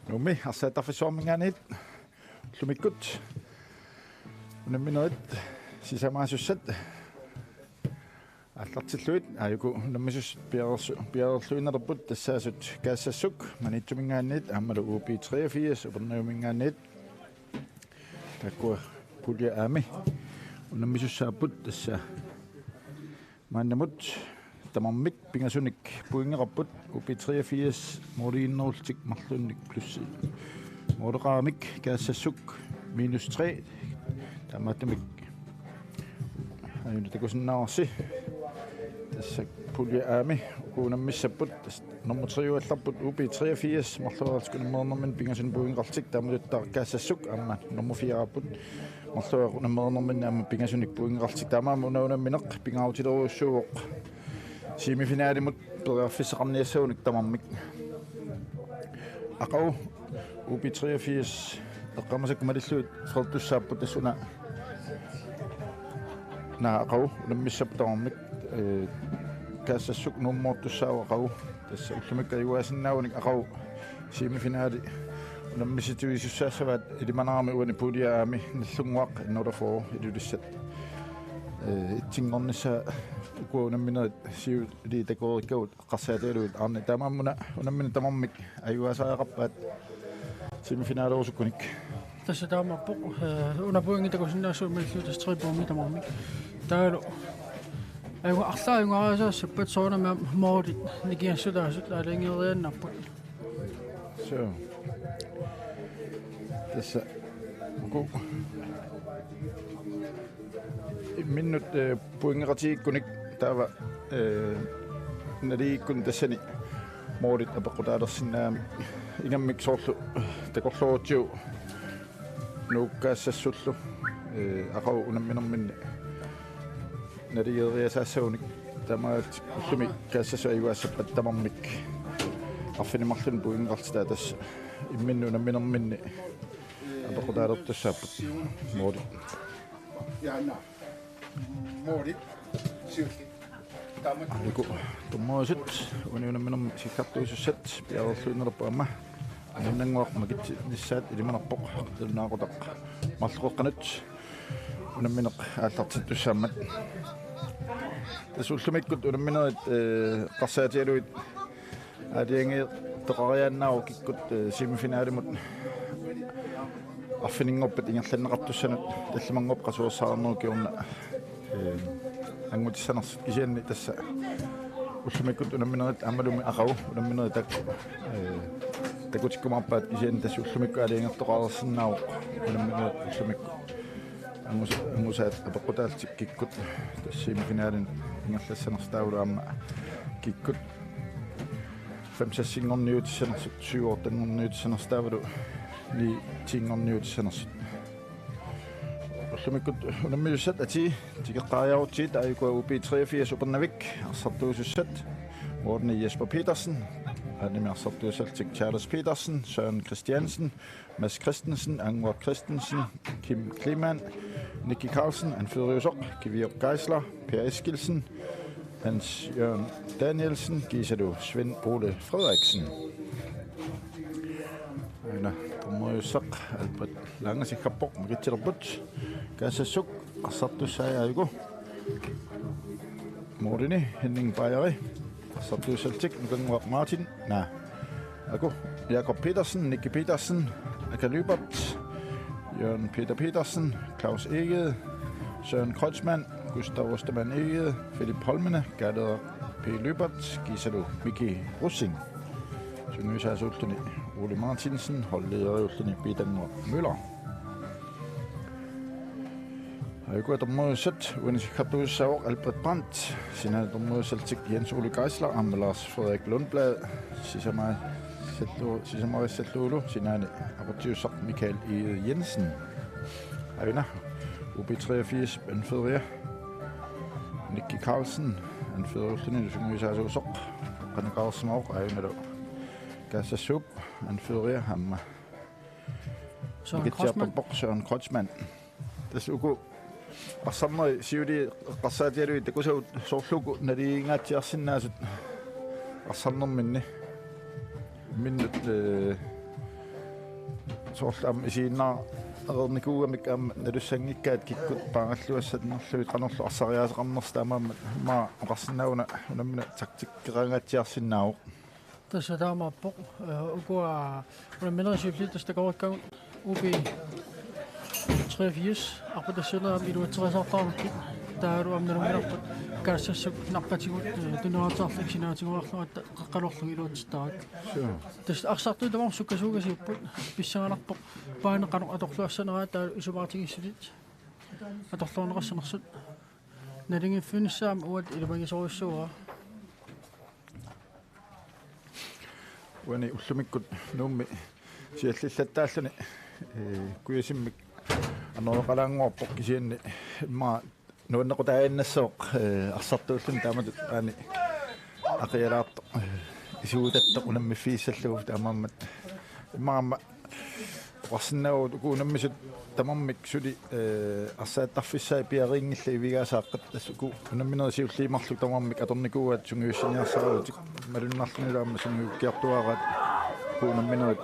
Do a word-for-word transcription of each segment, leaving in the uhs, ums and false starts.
Nuummi arsaattarfissuarminngaanniit ullumikkut unamminerit sisamaasussat aallartillugit aajuku unammisussat piareersu-, piareerluinnarput tassaasut Kaassassuk Maniitsuminngaanniit aammalu U B treogfirs Upernaviuminngaanniit. Taakkua pulje aami unammisussaapput tassa maannamut tamarmik pingasunik pointeqarput U B treogfirs måliinnarlutik marlunnik plus måleqaramik Kaassassuk minus tre. Taamaattumik aajuna takusinnaavarsi. Tassa pulje aami uku unammissapput. Tassa nummer tre-uallarput U B treogfirs marloriarlutik unammereernerminni pingasunik pointeqarlutik, taamatuttaaq Kaassassuk aamma nummer fire-apput marloriarlutik unammereernerminni aamma pingasunik pointeqarlutik. Taamaammat una unammineq pingaarutilerujussuuvoq semifinalimut periarfissaqarniassagunik tamarmik. Aqagu U B treogfirs eqqaamasakka malillugit freertussaapput, tassa una, naa, aqagu unammissapput tamarmik, ee, Kaassassuk nummertussaavoq aqagu. Tassa ullumikkut ajugaasinnaagunik aqagu semifinali unammissutigisussaassavat ilimanarami uani pulje aami Nagdlunguaq nullerfyrre Ilulissat. Ee, etsinngornissaa ukua unamminerit siuliini takoreerikkagut eqqarsaatigalugit Arne. Taamaammat una unammineq tamarmik ajugaasariaqarpaat semifinalerusukkunik. Tassa taamaappoq, ee, una pointit takusinnaassapput malillugit tassa tre pointit tamarmik. Taavalu ajuga-, arlaat ajugariaassappat soorunami aamma målit nikingassutaasut aalajangeeriaannaapput. So. Tassa uku imminnut, ee, pointeqatigiikkunik taava, ee, naligiikkunik tassani målit apeqqutaalersinnaagamik ingammik soorlu takorloorutsigu Nuuk Kaassassullu, ee, aqagu unamminerminni naligeeriasaassagunik, taamaalillutik ullumi Kaassassut ajugaassappat tamarmik arfineq-marlunnik pointeqarlutik, taava tassa imminnut unamminerminni apeqqutaalertussaapput målit. Jaana. Målit. Siulleq. Aajuku dommerisut uani unamminermi isikkartuisussat piareerluinnarput aamma. Ajunnannguaq makitsinnissaat ilimanarpoq, nalunaaqutaq marloqeqqanut unammineq aallartittussaammat. Tassa ullumikkut unamminerit, ee, eqqarsaatigalugit aalajangeertoqariaannaavoq kikkut, ee, semifinalimut arfininngorpat ingerlanneqartussanut, tallimanngorpat qasuersaarnerup kingorna, ee, anngutissanersut, kisianni tassa ullumikkut unamminerit aammalumi aqagu unamminerit taakku, ee, takutikkumaarpaat, kisianni tassa ullumikkut aalajangertoqareersinnaavoq unamminerit ullumikkut. Angus-, angusaat apeqqutaallutik kikkut tassa semifinalinut ingerlassanersut, taavalu aamma kikkut fem-seksinngorniutissanersut, syv-ottenngorniutissanersut, taavalu ni-tinngorniutissanersut. Ullumikkut unammisussat atii tikeqqaariarutsigit, aajuku U B treogfirs Upernavik arsartuusussat: Morten Jesper Petersen, aamma arsartuussallutik Charles Petersen, Søren Christiansen, Mads Christensen, Angvar Christensen, Kim Kleemann, Nicky Carlsen, anføreriusoq, Kiviop Geisler, Per Eskildsen, Hans Jørgen Danielsen, kiisalu Svend Ole Frederiksen. Aana, dommeriussaq Albert Lange sikkarpoq, makitsilerput. Kaassassuk arsartussai aajuku. Målini Henning Bajeri. Arsartuussallutik Nukannguaq Martin, naa, aajuku, Jakob Petersen, Nicky Petersen, Aka Lybert, Jørgen Peter Petersen, Claus Egede, Søren Kreutzmann, Gustav Ostermann Egede, Philip Holmene, Kalle P. Lybert, kiisalu Miki Rosing. Sungiusaasuulluni Ole Martinsen, holdlederiulluni Piitannguaq Møller. Aajuku dommeriussat uani isikkartuussaavoq Albert Brandt, sinaani dommeriussallutik Jens Ole Geisler aamma Lars Frederik Lundblad, sisama-, sallu-, sisamarissallugulu sinaani aqutsiussaq Michael Egede Jensen. Aana, U B treogfirs anføreria Nicky Carlsen, anføreriulluni sungiusaasuusoq, qanoq aarsimavoq, aajunalu Kaassassuup anføreria aamma Søren Kreutzmann. Makitsiartorpoq Søren Kreutzmann. Tassa uku arsarnerit siuliini eqqarsaatigalugit takusagut soorlu uku naligiingaatsiarsinnaasut arsarnerminni. Imminnut, ee, Soorlu aamma isiginnaareernikuugamik aamma nalussanngikkaat kikkut paaralluassannerlugit qanorlu arsariaaseqarnersoq, taamaammat immaqa oqarsinnaaguna unammineq taktikkeqangaatsiarsinnaavoq. Tassa taamaappoq, eh, ukua unamminerit siulliit tassa takoreerpagut U B treogfirs, arpatassiuunera aamma iluatserisaartaraluarput, taavalu aamma nalunngilarput kaassassuk naqqatigut, eh, tunuaataarlugit sinaatigoorluarluta qeqqaluarlugit iluatsittaraat. Suu. Tassa arsartut tamarmik sukkasuugasiupput, pissanganarpoq paani qanoq atorluassaneraa taavalu isumaqatigiissutit atorluarneqassanersut. Naligiiffiginissaa aamma uagut ilimagisorujussuuara. Uani ullumikkut Nuummi siallillattaalluni, ee, kujasimmik anoroqalaannguarpoq, kisianni immaqa nuannequtaaginnassooq, ee, arsartuulluni taamatut aani aqialaartoq, ee, isuutattoq unammiffissallugu, taamaammat immaqa aamma oqarsinnaavugut uku unammisut tamarmik suli, ee, arsaattarfissaat piariinngillat Ivigaasaaqaat, tassa uku unamminerit siulliit marluk tamarmik atornikuuaat sungiussiniarsaralutik, malunnarlunilu aamma sungiukkiartuaaraat uku unamminerit,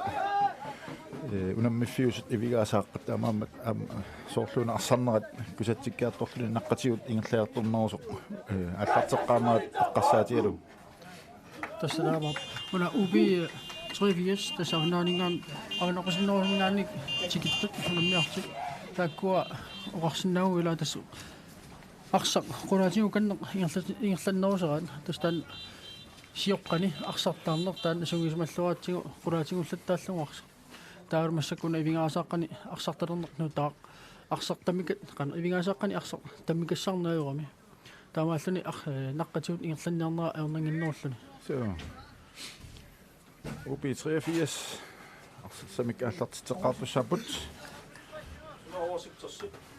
ee, unammiffiusut Ivigaasaaqaat, taamaammat aamma soorluuna arsarnerat kusatsikkiartorluni naqqatigut ingerlaartornerusoq, ee, aallarteqqaarnerat eqqarsaatigalugu. Tassa taamaappoq. Una U B treogfirs, tassa avannaaninngaanniit, avannaqusinnerusinnaannik tikittat unammiartik. Taakkua oqarsinnaavugut ilaa tassa arsaq qulaatigut ukanneq ingerlat-, ingerlannerusaraat. Tassa taanna sioqqani arsartaarneq taanna sungiusimalluaraatsigu qulaatigullugu taallugu arsaq. Taava massakkut una Ivigaasaaqani arsartalerneq nutaaq. Arsaq tammika-, qanoq, Ivigaasaaqani arsaq tammikassaarneq ajorami. Taamaalluni ar-, ee, naqqatigut ingerlanniarnera ajornannginnerulluni. Suu. U B treogfirs arsartamik aallartitseqqaartussaapput.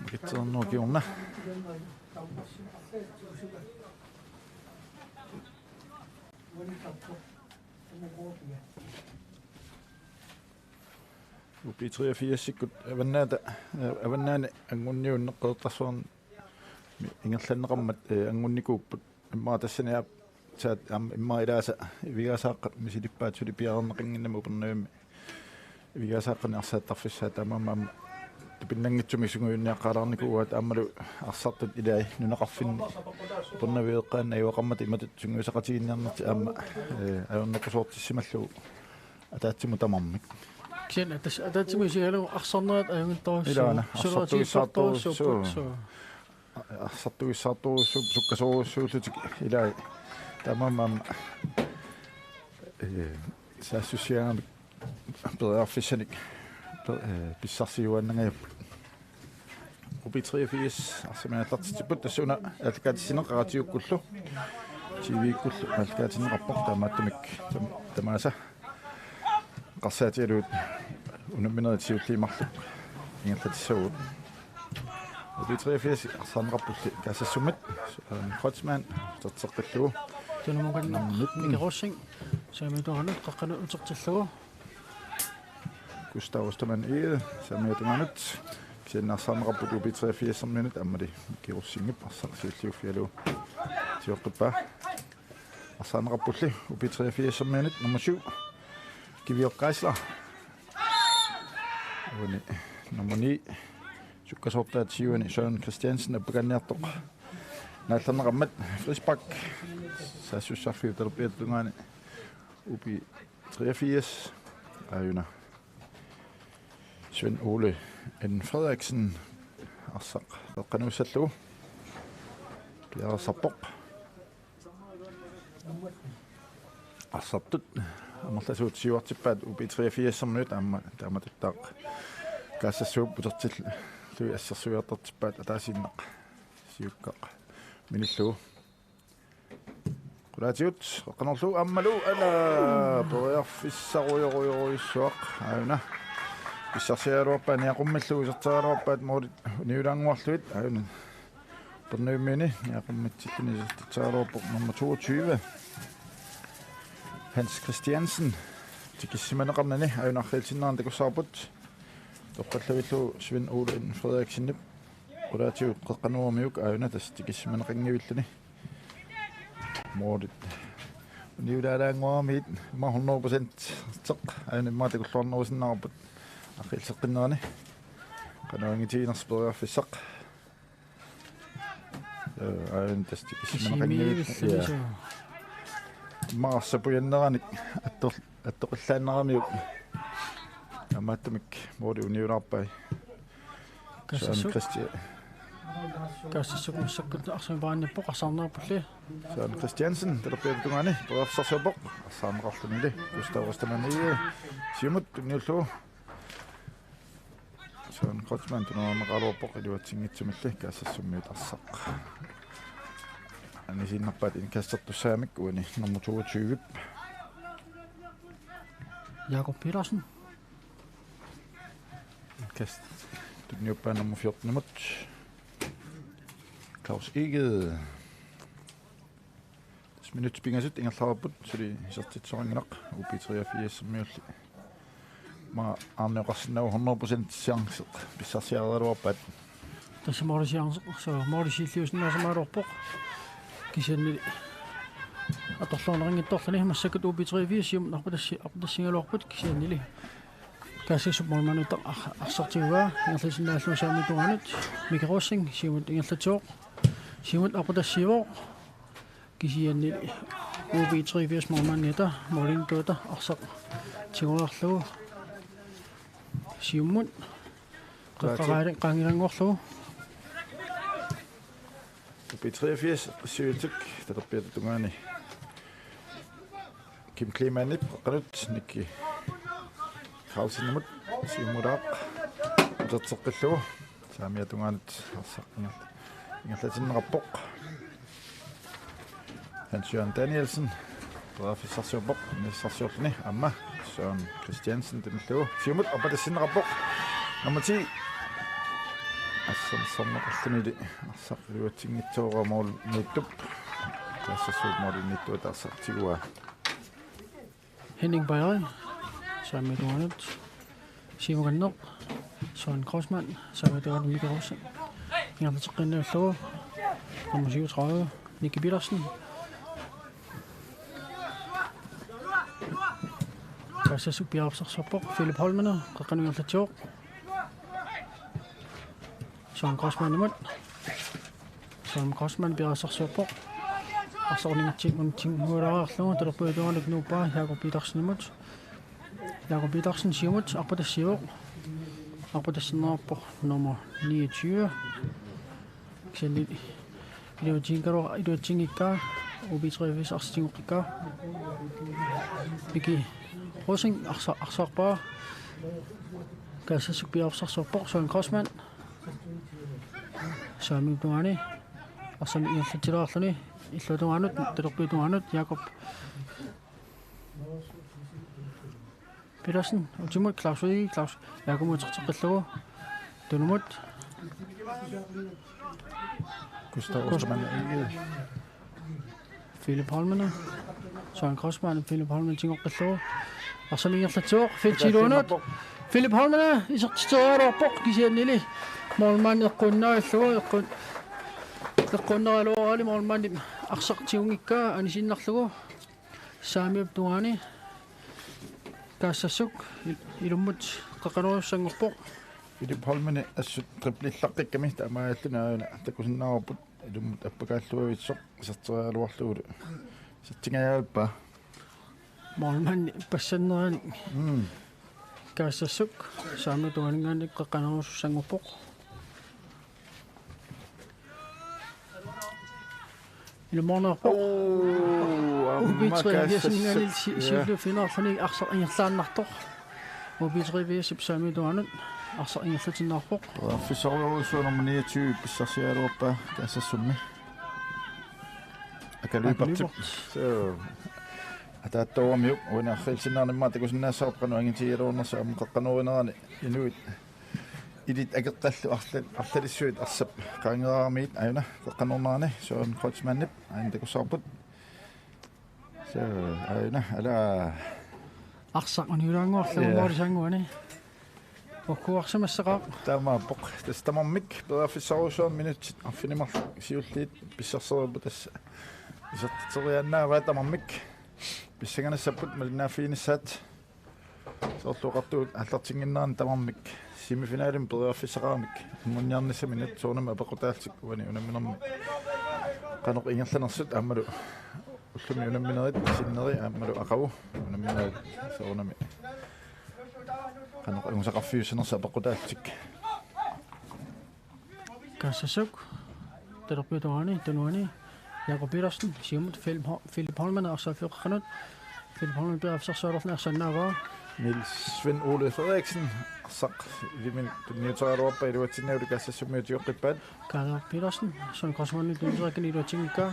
Makitseernerup kingorna. U B treogfirsikkut Avannaata, ee, Avannaani Anngunniunneq Qeqertarsuarmi ingerlanneqarmat, ee, anngunnikuupput. Immaqa tassani aap-, saat aamma immaqa ilaasa Ivigaasaaqat misilippaat suli piareerneqannginnami Upernavimmi. Ivigaasaaqani arsaattarfissaat, taamaammat aamma tupinnanngitsumik sungiunniaqqaalaarnikuuaat, aammalu arsartut ilai nunaqarfinni Upernaviup eqqaani najugaqarmata imatut sungiusaqatigiinniarnertik aamma, ee, ajornakusoortissimallugu ataatsimut tamarmik. Kisianni atas-, ataatsimut isigalugu arsarnerat ajunngitsorujussuuvoq. Ilaana, arsartuissaartorujussuupput. Suu. Arsartuissaartorujussuupput, sukkasoorujussuullutik ilai. Taamaammat aamma, ee, saassussigaangamik periarfissanik pe-, ee, pissarsiuaannangajapput. U B treogfirs arsamik aallartitsipput, tassa una aallakaatitsineq radiukkullu, T V-kkullu aallakaatinneqarpoq, taamaattumik tam-, tamaasa eqqarsaatigalugit unamminerit siulliit marluk ingerlatissavagut. U B treogfirs arsaarneqarpulli Kaassassummat, Søren Kreutzmann uterteqqillugu. Tunumukannaq Nitten. Miki Rosing saamiata tungaanut qeqqanut utertillugu. Gustav Ostermann Egede saamiata tungaanut. Kisianni arsaarneqarput U B treogfirsiminut, aammali Miki Rosingip arsaq siulliuffigalugu sioqqippaa. Arsaarneqarpulli U B treogfirsiminut nummer syv, Kivioq Geisler. Uani nummer ni, sukkasoortaata siuani Søren Christiansen appakaanniartoq naallerneqarmat. Frispark saassussarfiup talerpiata tungaani U B treogfirs, aajuna Svend Ole N. Frederiksen arsaq peqqanuussallugu piareersarpoq. Arsartut amerlasuut siuartippaat U B treogfirsiminut, aamma taamatuttaaq Kaassassuup utertillugit assersuiartortippaat ataasiinnaq siukkaq minillugu. Qulaatigut qeqqanorlugu aammalu, ala, periarfissarujorujorujussuaq, aajuna pissarsiaraluarpaat, niaqummillugu iserteraluarpaat, målit uniulaannguarlugit, aajuna Upernavimmiuni niaqummitsinnut isertitseraluarpoq nummer toogtyve, Hans Christiansen. Tikissimaneqarnani aajuna arriilsinnerani takussavarput. Toqqallavillugu Svend Ole N. Frederiksenip qulaatigut qeqqanuumiuk, aajuna tassa tikissimaneqanngivilluni. Målit uniulaalaannguaramigit immaqa hundrede procent teq, aajuna immaqa takulluarnerusinnaavarput. Aqqilseqqinnerani. Qanoq angitiginersoq periarfissaq. Ee, aajuna tassa tikissimaqanngilaq. Simiivilluni. Ja. Soo. Maarsa pujanneranik attor-, attoqillaannaramiuk. Amaattumik mooli uniulaarpai. Kassassuk. Søren Christian. Kassassuk massakkut arsamik paarnippoq, arsaarneqarpulli. Søren Christiansen, talerpiata tungaani, periarfissarsiorpoq. Arsaarneqarluni. Gustav Ostermann, siumut tunniullugu. Søren Kreutzmann tunuarneqaraluarpoq iluatsinngitsumilli Kaassassummiut arsaq. Anisinnerpaat indkastertussaamik uani nummer toogtyve. Jakob Petersen. Indkast. Tunniuppaa nummer fjortenimut. Claus Egede. Tassa minutsit pingasut ingerlareerput, suli isertitserinnginnaq, U B treogfirs-imiulli. Aamma aarnioqarsinnaavoq hundrede procent chance pissarsiaraluarpaat. Tassa målchance, soo målchilliusinnaasamaluarpoq. Kisianni atorluarneqanngitsoorluni massakkut U B treogfirs siumut arpatassi-, arpatassigaluarput kisiannili. Kaassassuk målmandiuttaq ar-, arsaq tiguaa, ingerlatiinnarlugu Saamiup tungaanut, Miki Rosing, siumut ingerlatsivoq. Siumut arpatassiivoq. Kisianni U B treogfirs målmandiata, målmandiata, arsaq tiguaarlugu. Siumut. Qeqqaraali-, qaangilanngorlugu. U B treogfirs, siutsik, talerpiata tungaani. Kim Kleemann-ip qeqqanut Nicky Carlsenimut siumulaaq uterteqqillugu. Saamiata tungaanut arsaq inger-, ingerlatinneqarpoq. Hans Jørgen Danielsen, periarfissarsiorpoq, inissarsiorluni, aamma Søren Christiansen tunullugu. Siumut arpatassinneqarpoq. Nummer ti. Assersorneqarlunilu arsaq iluatsinngitsoorpoq målimiittup. Kaassassut målimiittuata arsaq tiguaa. Henning Bajri, Saamiup tungaanut. Siumukanneq, Søren Kreutzmann, Saamiup tungaanut Miki Rosing. Ingerlateqqinnavillugu, nummer syvogtredive, Nicky Petersen. Kaassassuk periarfissarsiorpoq, Philip Holmene, qeqqanut ingerlatsivoq. Søren Kreutzmannimut. Søren Kreutzmann periarfissarsiorpoq. Arsaq unitsi-, unitsinngikkaluarlugu, talerpiata tungaanut nuuppaa Jakob Petersenimut. Jakob Petersen siumut arpatassiivoq. Arpatassinneqarpoq nummer niogtyve. Kisianni iluatsinngikkaluar-, iluatsinngikkaa, U B treogfirs arsaq tigoqqikkaa. Miki Rosing arsa-, arsaarpaa. Kaassassuk periarfissarsiorpoq, Søren Kreutzmann. Saamiup tungaani. Arsamik ingerlatsilaarluni. Illuatungaanut, talerpiata tungaanut, Jakob Petersen, utimut Claus Egede, Claus Egede, Jakobimut uterteqqillugu. Tunumut. Gustav Ostermann Egede. Philip Holmene. Søren Kreutzmann, Philip Holmene tigoqqillugu. Arsamik ingerlatsivoq, feltip iluanut. Philip Holmene, isertitseriaraluarpoq, kisiannili. Målmand eqqunnaavillugu, eqqun-, eqqunneraluaraali målmandip arsaq tigunngikkaa, anisiinnarlugu. Saamiup tungaani Kaassassuk il-, ilummut qeqqanoorujussuanngorpoq. Philip Holmene assut triplillaqqikkamik taamaalilluni aajuna takusinnaavarput ilummut appakaalluavitsoq iserteriaraluarlugulu. Isertingajavippaa. Målmandi passanneranik. Mm. Kaassassuk Saamiup tungaaninngaanniit qeqqanoorujussuanngorpoq. Ilumornerpoq. Oo, U B treogfirs-iminngaanniit si-, ja, siulliuffigineqarluni arsaq ingerlaannartoq. U B treogfirs-ip Saamiup tungaanut arsaq ingerlatinneqarpoq. Periarfissarujussuaq nummer niogtyve pissarsiaraluarpaa Kaassassummi. Aka Lyberth. Aka Lyberth. Soo. Ataattooramiuk uani arriilsinnaarnimmaa takusinnaassavarput qanoq angitigigaluarnersoq aamma qeqqanoorineranik inuit ilit akeqqallu arla-, arlalissuit arsap qaangeraaramigit aajuna qeqqanoornerani Søren Kreutzmannip aajuna takussavarput. Soo, aajuna, ala. Arsaq uniulaannguarlugu. Ja. Målip sannguani. Ukkuarsimassaqaaq. Taamaappoq. Tassa tamarmik periarfissarujussuarmik minutsit arfineq-marluk siulliit pissarsereerput tassa. Isertitseriaannaavaat tamarmik. Pissanganassapput malinnaaffiginissaat. Soorlu oqartugut aallartinnginnerani tamarmik semifinalimi periarfissaqaramik anguniarnissaminut soorunami apeqqutaallutik uani unamminermi qanoq ingerlanersut aammalu ullumi unamminerit sinneri aammalu aqagu unamminerit soorunami qanoq angusaqarfiussanersut apeqqutaallutik. Kaassassuk talerpiata tungaani tunuani Jakob Petersen, siumut Philip Ho-, Philip Holmen arsaq afiuqqanut. Philip Holmen periarfissarsiorluni arsaannaavaa. Niels Svend Ole Frederiksen arsaq iliminut tunniuteriaraluarpaa iluatsinnagu Kaassassummiut tigooqqippaat. Kaassassuk Petersen, Søren Kreutzmannip tunniuteriarakkani iluatsinngikkaa.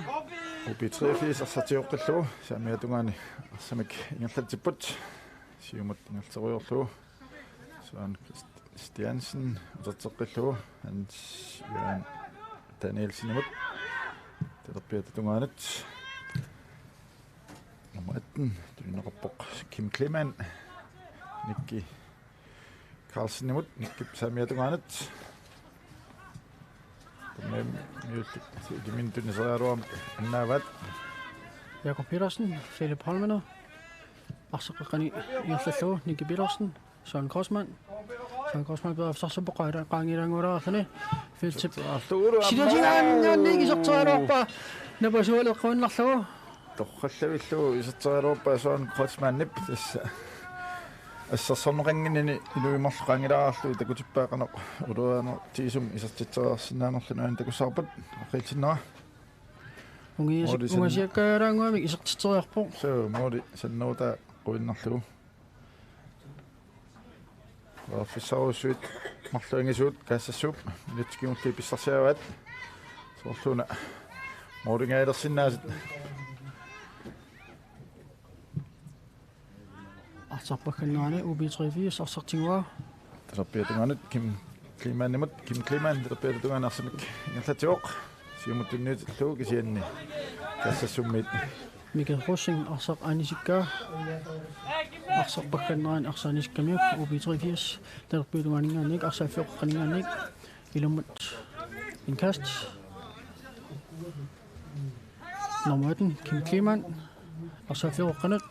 U B treogfirs arsaq tigooqqillugu saamiata tungaani arsamik ingerlatsipput. Siumut ingerlaterujoorlugu. Søren Christiansen uterteqqillugu Hans Jørgen Danielsenimut. Talerpiata tungaanut. Nummer atten, tunineqarpoq Kim Kleemann. Nikki Carlsenimut, Nikkip saamiata tungaanut. Tamarmik miullit iliminut tunniuteriaraluarmata annaavaat. Jakob Petersen, Philip Holmen. Arsaq qeqqani ingerlallugu, Nicky Petersen, Søren Kreutzmann. Søren Kreutzmann periarfissarsiorpoq qaangi-, qaangiilaannguulaarluni. Philip. Iserteraluarpaa. Sila sila annaannik iserteraluarpaa. Napasualeqquinnarlugu. Torrallavillugu iserteraluarpaa Søren Kreutzmannip tassa. Assersorneqannginnini inuit marluk qaangilaarlugu takutippaa qanoq ulorianartigisumik isertitseriarsinnaanerluni aana takussavarput aqiilsinnera. Ungiasi-, Moorisen. Ungasiakkaaraannguamik isertitseriarpoq. Suu, mooli sannerutaa quinnarlugu. Periarfissarujussuit marluangisuut Kaassassut minutsit kingulliit pissarsiaraat. Soorluuna moolingajalersinnaasut. Arsaq paggannerani U B treogfirs arsaq tiguaa. Talerpiata tungaanut Kim Kleemannimut, Kim Kleemann talerpiata tungaanut arsamik ingerlatsivoq. Siumut tunniutillugu kisianni Kaassassummit. Mikkel Rosing arsaq anisikkaa. Arsaq paggannerani arsaq anisikkamiuk U B treogfirs talerpiata tungaaninngaanniit arsaq afiuqqaaninngaanniit ilummut indkast. Nummer atten, Kim Kleemann. Arsaq afiuqqanut.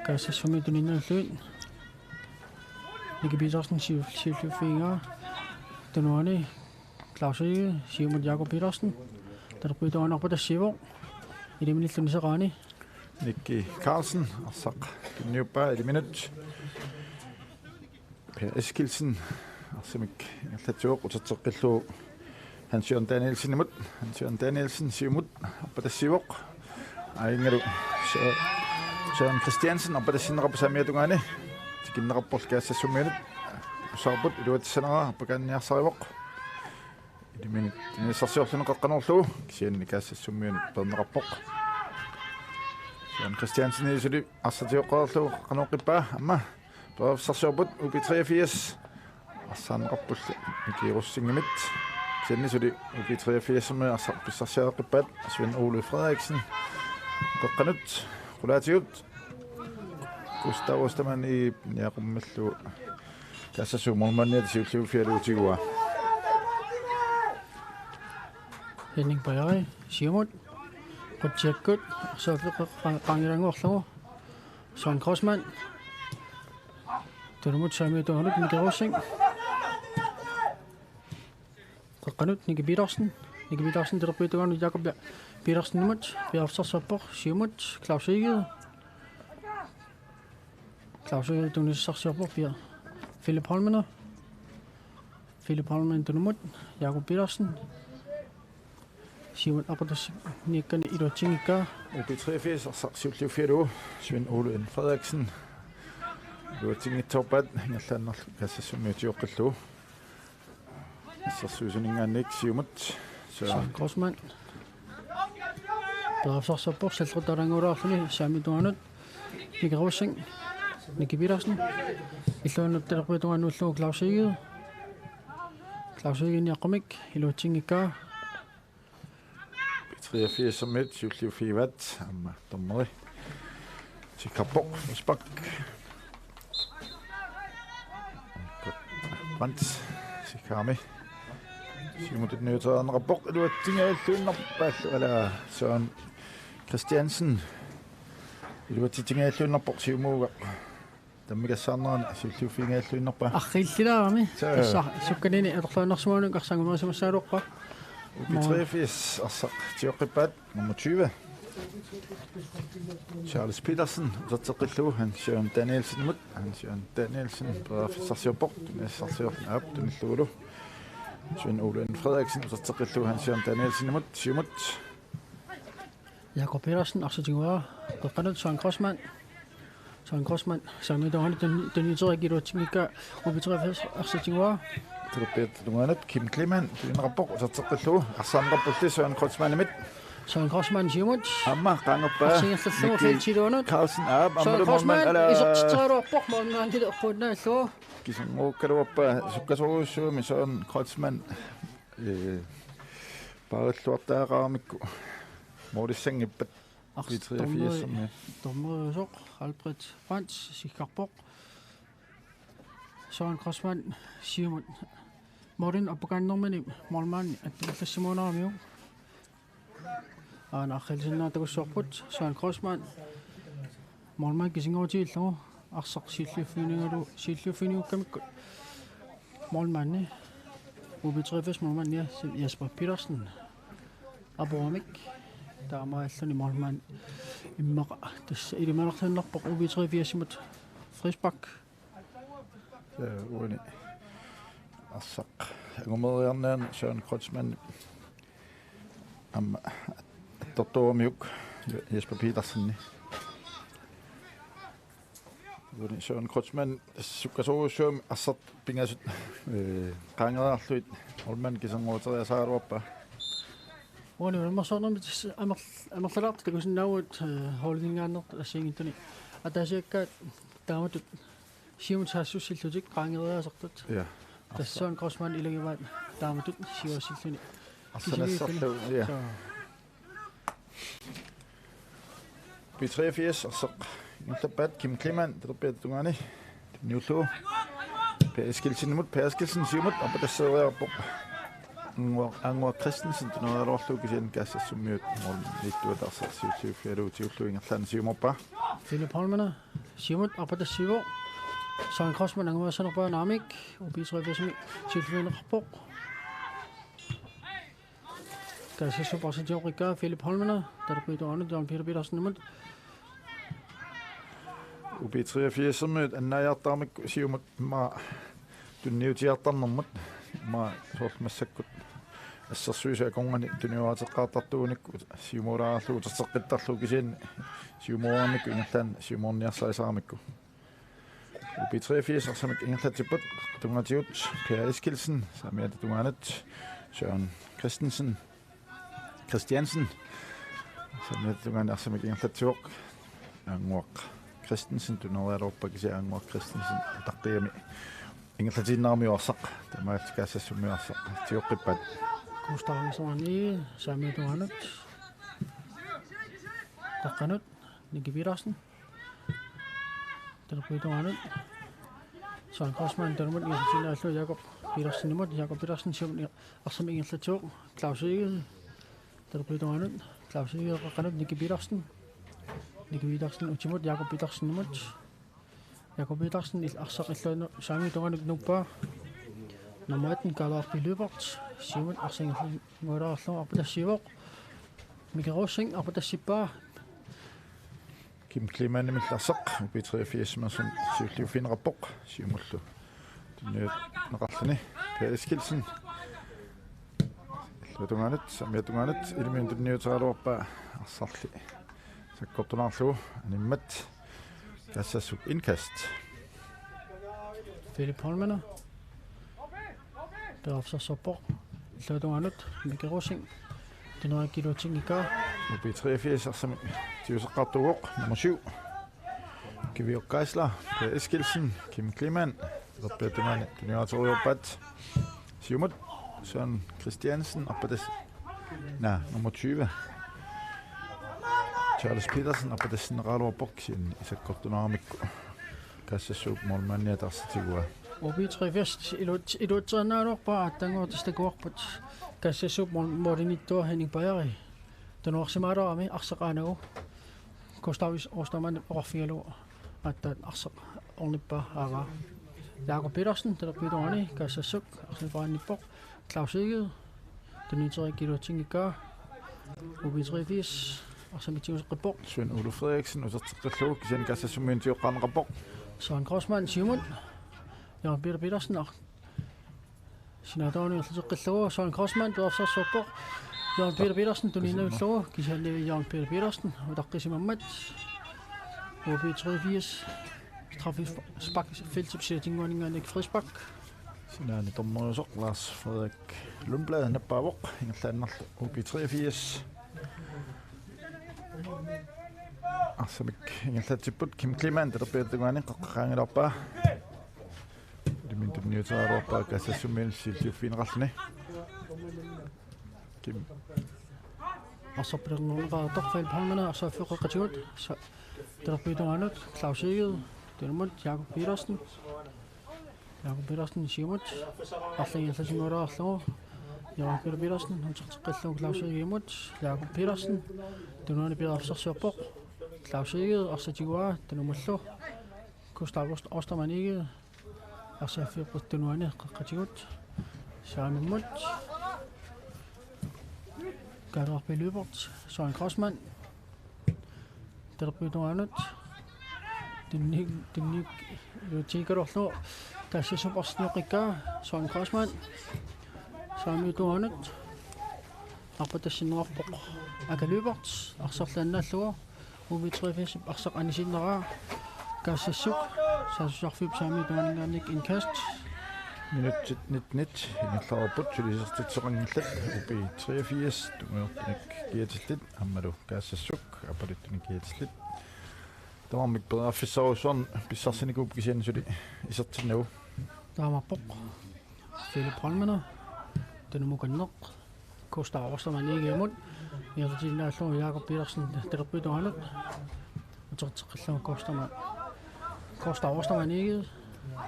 Kaassassummiut tuniinnarlugit. Nicky Petersen siu-, siulliuffigaa. Tunuani Claus Egede, siumut Jakob Petersen. Talerpiata tungaanut arpatassiivoq. Iliminillu nisaqaani. Nicky Carlsen, arsaq tunniuppaa iliminut. Per Eskildsen, arsamik ingerlatsivoq uterteqqillugu Hans Jørgen Danielsenimut. Hans Jørgen Danielsen siumut arpatassiivoq. Aajungalu Sø-, Søren Christiansen arpatassinneqarpoq saamiata tungaani. Tikinneqarporlu Kaassassummiunut. Usaarput iluatsissanera arpakaanniarsarivoq. Iliminut tunissarsiorluni qeqqanoorlugu kisianni Kaassassummiunut peerneqarpoq. Søren Christiansen suli arsaq tigooqqareerlugu qeqqanooqqippaa aamma. Periarfissarsiorput U B treogfirs. Arsaanneqarpullu Miki Rosingimit. Kisianni suli U B treogfirsimi arsaq pissarsiareqqippaat Svend Ole Frederiksen. Qeqqanut qulaatigut. Gustav Ostermann i niaqummillu. Kaassassut målmandiata siulliuffigalugu tiguaa. Henning Bajari, siumut. Qutsiakkut, arsaq afiuq-, qa-, qaangiilaannguarlugu. Søren Kreutzmann. Tunumut saamiata tungaanut Mikkel Rosing. Qeqqanut Nicky Petersen. Nicky Petersen talerpiata tungaanut Jakob Pe-, Petersenimut. Periarfissarsiorpoq siumut Claus Egede. Claus Egede tunissarsiorpoq Pia-, Philip Holmen. Philip Holmen tunumut Jakob Petersen. Siumut arpatassinniakkani iluatsinngikkaa. U B treogfirs arsaq siulliuffigalugu Svend Ole N. Frederiksen. Iluatsinngitsoorpaat ingerlaannarlugu Kaassassummik tigooqqillugu. Assersuisuninngaanniit siumut. Søren. Søren Kreutzmann. Periarfissarsiorpoq salliuttaraannguulaarluni saamiata tungaanut. Mikkel Rosing. Nicky Petersen. Illuanut talerpiata tungaanut ullugu Claus Egede. Claus Egede niaqqumik iluatsinngikkaa. B treogfirsimiut siulliuffigivaat aamma dommeri tikkerpoq frispark. Brandt Sikami. Siumut tunniuteriarneqarpoq iluatsingajalluinnarpaallu ala Søren Christiansen. Iluatsitsingajalluinnarpoq siumuugaq. Tammikassaarnerani siulliuffigigalluinnarpaa. Arriillilaarami. Suu. Tassa sukkanini atorluarnersimaanut arsaq angumerisimagaluarpaa. U B treogfirs arsaq tioqqippaat nummer tyve. Charles Petersen uterteqqillugu Hans Jørgen Danielsenimut. Hans Jørgen Danielsen periarfissarsiorpoq, tunisassarsiorluni aap tunillugulu. Svend Ole Frederiksen uterteqqillugu Hans Jørgen Danielsenimut, siumut. Jakob Petersen arsaq tiguaa, qeqqanut Søren Kreutzmann. Søren Kreutzmann saamiata tungaanut tun-, tunniuteriarlugu iluatsinngikkaa, U B treogfirs arsaq tiguaa. Talerpiata tungaanut Kim Kleemann tunineqarpoq uterteqqillugu, arsaanneqarpulli Søren Kreutzmannimit. Søren Kreutzmann siumut. Aamma qaangerpaa. Arsaannerlugu Mikkel feltiluunniit. Carlsen aap, Søren aammalu Kreutzmann målmand ala isertitseriarluarpoq, målmandillu eqquinnaalluni. Kisinngukkaluarpaa sukkasoorujussuarmi Søren Kreutzmann, ee, paarilluartariaqaramikku målissanngippat. Arsaq treogfirs, dommeri-, dommeriusoq Albert Brandt sikkarpoq. Søren Kreutzmann siumut. Målin apukaannermini målmandi attuullassimagunaramiuk. Aana arriillisinnaasarput Søren Kreutzmann. Målmand kisinngortillugu arsaq siulliuffigigaluarlugu, siulliuffiginikuugamikku. Målmandi U B treogfirs målmandia Jesper Petersen apuramik. Taamaalluni målmand immaqa tassa ilimanarluinnarpoq U B treogfirsimut frispark. Suu, uani arsaq angumeriarneq Søren Kreutzmann aamma attortuumiuk Jesper Petersenip. Uani Søren Kreutzmann sukkasoorujussuarmi arsaq pingasut, ee, qaangeriarlugit målmand kisernguuteriasaagaluarpaa. Uani unammersuarnermi tassa amer-, amerlalaartut takusinnaavugut, ee, holdingaannertut assigiinngitsuni. Ataasiakkaat taamatut siumut saassussillutik qaangeriaasartut. Ja. Tassa Søren Kreutzmann ilagivaat taamatut siuassilluni. Arsaannerlugu, ja. Suu. B treogfirs arsaq ingerlappaat, Kim Kleemann talerpiata tungaani. Tunniullugu Per Eskildsenimut, Per Eskildsen siumut, arpatassiivoq. Anguaq, Anguaq Christensen tuneriaraluarlugu kisianni Kaassassummiut målmandiittuata arsaq siulliuffigalugu siulliullugu ingerlaannaq siumoorpaa. Philip Holmene siumut arpatassiivoq. Søren Kreutzmann angumassanerpaa naamik, U B treogfirsimi siulliuneqarpoq. Kaassassupparsitsiuqikkaa Philip Holmene, talerpiata tungaanut John Peter Petersenimut. U B treogfirsimut annaajartaramik siumut maa tunniutiartarnermut, maa soorlu massakkut assersuisut akornanni tuniuaateqqaartartuunikku siumuulaarlugu uterteqqittarlugu kisianni siumuuaramikku ingerlaannaq siumuunniarsarisaramikku. U B treogfirs arsamik ingerlatsipput, tunngatillugu Per Eskildsen, saamiata tungaanut Søren Christensen, Christiansen, saamiata tungaanut arsamik ingerlatsivoq, Anguaq Christensen tuneriaraluarpaa kisianni Anguaq Christensen utaqqiami ingerlatiinnaramiuk arsaq, taamaalillutik Kaassassummiut arsaq tioqqippaat. Gustav Ismail, saamiata tungaanut, qeqqanut, Nicky Petersen. Talerpiata tungaanut. Søren Kreutzmann taanna ingerlatsiinnarlugu Jakob Petersenimut, Jakob Petersen siumut arsamik ingerlatsivoq, Claus Egede. Talerpiata tungaanut, Claus Egede qeqqanut Nicky Petersen. Nicky Petersen utimut, Jakob Petersenimut. Jakob Petersen il-, arsaq illuanut saamiata tungaanut nuuppaa. Nummer atten, Karl Arpi Lyberth. Siumut arsaq ingerlatsiinnarlugu arpatassiivoq. Mike Rosing arpatassippaa. Kim Kleemannimillu arsaq, U B treogfirs siulliuffigineqarpoq, siumullu tunniunneqarluni. Per Eskildsen. Illuatungaanut, saamiata tungaanut, ilamiunut tunniuteriaraluarpaa arsarli sakkortunaarlugu, animmat Kaassassup indkast. Philip Holmene. Periarfissarsiorpoq. Illuatungaanut, Mike Rosing. Tuneriaraluarsinnaanngikkaa. U B treogfirs arsamik tiguseqqaartuuvoq, nummer syv. Kivioq Geisler, Per Eskildsen, Kim Kleemann. Talerpiata tungaani, tunniuteriaraluarpaat. Siumut, Søren Christiansen, arpatas-, naa, nummer tyve. Charles Petersen, arpatassinneqaraluarpoq kisianni sakkortunaaramikku. Kaassassuup målmandia arsaq tiguaa. U B treogfirs iluat-, iluatsiinnarluarpaa aatsaannguaq tassa takuarput. Kaassassuup mål-, målimiittoq Henning Bajari. Tunuarsimaalaarami arsaq aanagu. Gustav Ostermann oqarfigalugu aatsaat arsaq Ornippaa aavaa. Jakob Petersen, talerpiup tungaani, Kaassassuk, arsaq paarnippoq, Claus Egede, tunniutereerikka iluatsinngikkaa, U B treogfirs, arsamik tiguseqqippoq. Svend Ole Frederiksen, uterteqqillugu, kisianni Kaassassummiunut sioqqaarneqarpoq. Søren Grossmann, siumut, Jørgen Peter Petersen, ar-, Sinaataani erluteqqillugu Søren Grossmann periarfissarsiorpoq. Jørgen Peter Petersen tuniinnavillugu kisianni Jørgen Peter Petersen utaqqisimammat. U B treogfirs straffesparkfeltip silatinnguaninngaanniit frispark. Sinaani dommeriusoq Lars Frederik Lundblad nappaavoq ingerlaannarlu U B treogfirs. Arsamik ingerlatsipput Kim Kleemann talerpiata tungaani qeqqaqaanngilarpaa. Iliminut tunniuteriaraluarpaa Kaassassummiunut siulliuffigineqarluni. Kim. Arsaq pilernerneqaaq Philip Holmene arsaaffiup qeqqatigut. Sa-, talerpiup tungaanut Claus Egede. Tunumut Jakob Petersen. Jakob Petersen siumut. Arlingillassimulaarlugu. Jakob Peter Petersen uterteqqillugu Claus Egedemut. Jakob Petersen. Tunuani periarfissarsiorpoq. Claus Egede arsaq tiguaa. Tunumullu. Gustav Ost-, Ostermann Egede. Arsaaffiup tunuani qeqqatigut. Saamimmut. Kaaleeraq P. Lyberth. Søren Grossmann. Talerpiup tungaanut. Tunniuk, tunniuk. Iluatsikkaluarlugu. Kaassassup arsaq tiguqqikkaa. Søren Grossmann. Saamiup tungaanut. Arpatassinneqarpoq Aka Lyberth, arsarlu annaallugu, U B treogfirsip arsaq anisinneraa, Kaassassuk, saassussarfiup saamiup tungaaninngaanniit indkast. Minutsit nittenit ingerlareerput, suli isertitsisoqanngillat, U B treogfirs, tungujortunik kiatillit, aammalu Kaassassuk, aappaluttunik kiatillit. Tamarmik periarfissarujussuarnik pissarsinikuupput kisianni suli isertinnagu. Taamaappoq. Philip Holmene, tunumukanneq. Gustav Ostermann Egedemut. Ingerlatiinnarlugu Jakob Petersen talerpiup tungaanut. Uterteqqillugu Gustav Ma-, Gustav Ostermann Egede.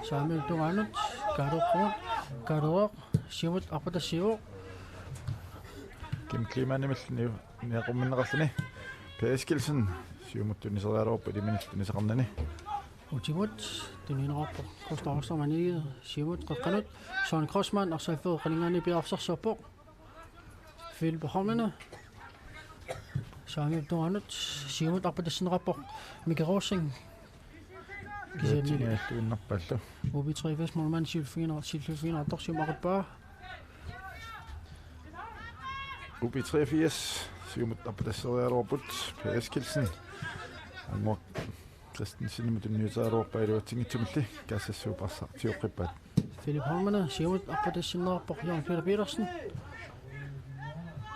Saamiup tungaanut. Kaaleeqqamut. Kaaleeraq. Siumut arpatassiivoq. Kim Kleemannimillu niu-, niaqumminneqarluni. Per Eskildsen. Siumut tuniseriaraluarpoq iliminut tunisaqarnani. Utimut. Tunineqarpoq. Gustav Ostermann Egede. Siumut qeqqanut. Søren Grossmann. Arsaaffiup qeqqaninngaanniit periarfissarsiorpoq. Philip Holmene. Saamiup tungaanut siumut arpatassinneqarpoq Mika Rosing. Kisianni iluatsinngilluinnarpaallu. U B treogfirs målmand siulliuffigineqar-, siulliuffigineqartoq siumut aqippaa. U B treogfirs siumut arpatasseriaraluarput Per Eskildsen. Anguaq Christensenimut tunniuteriaraluarpaa iluatsinngitsumilli Kaassassuup arsaq tiguqqippaat. Philip Holmene siumut arpatassinneqarpoq Jørgen Peter Petersen.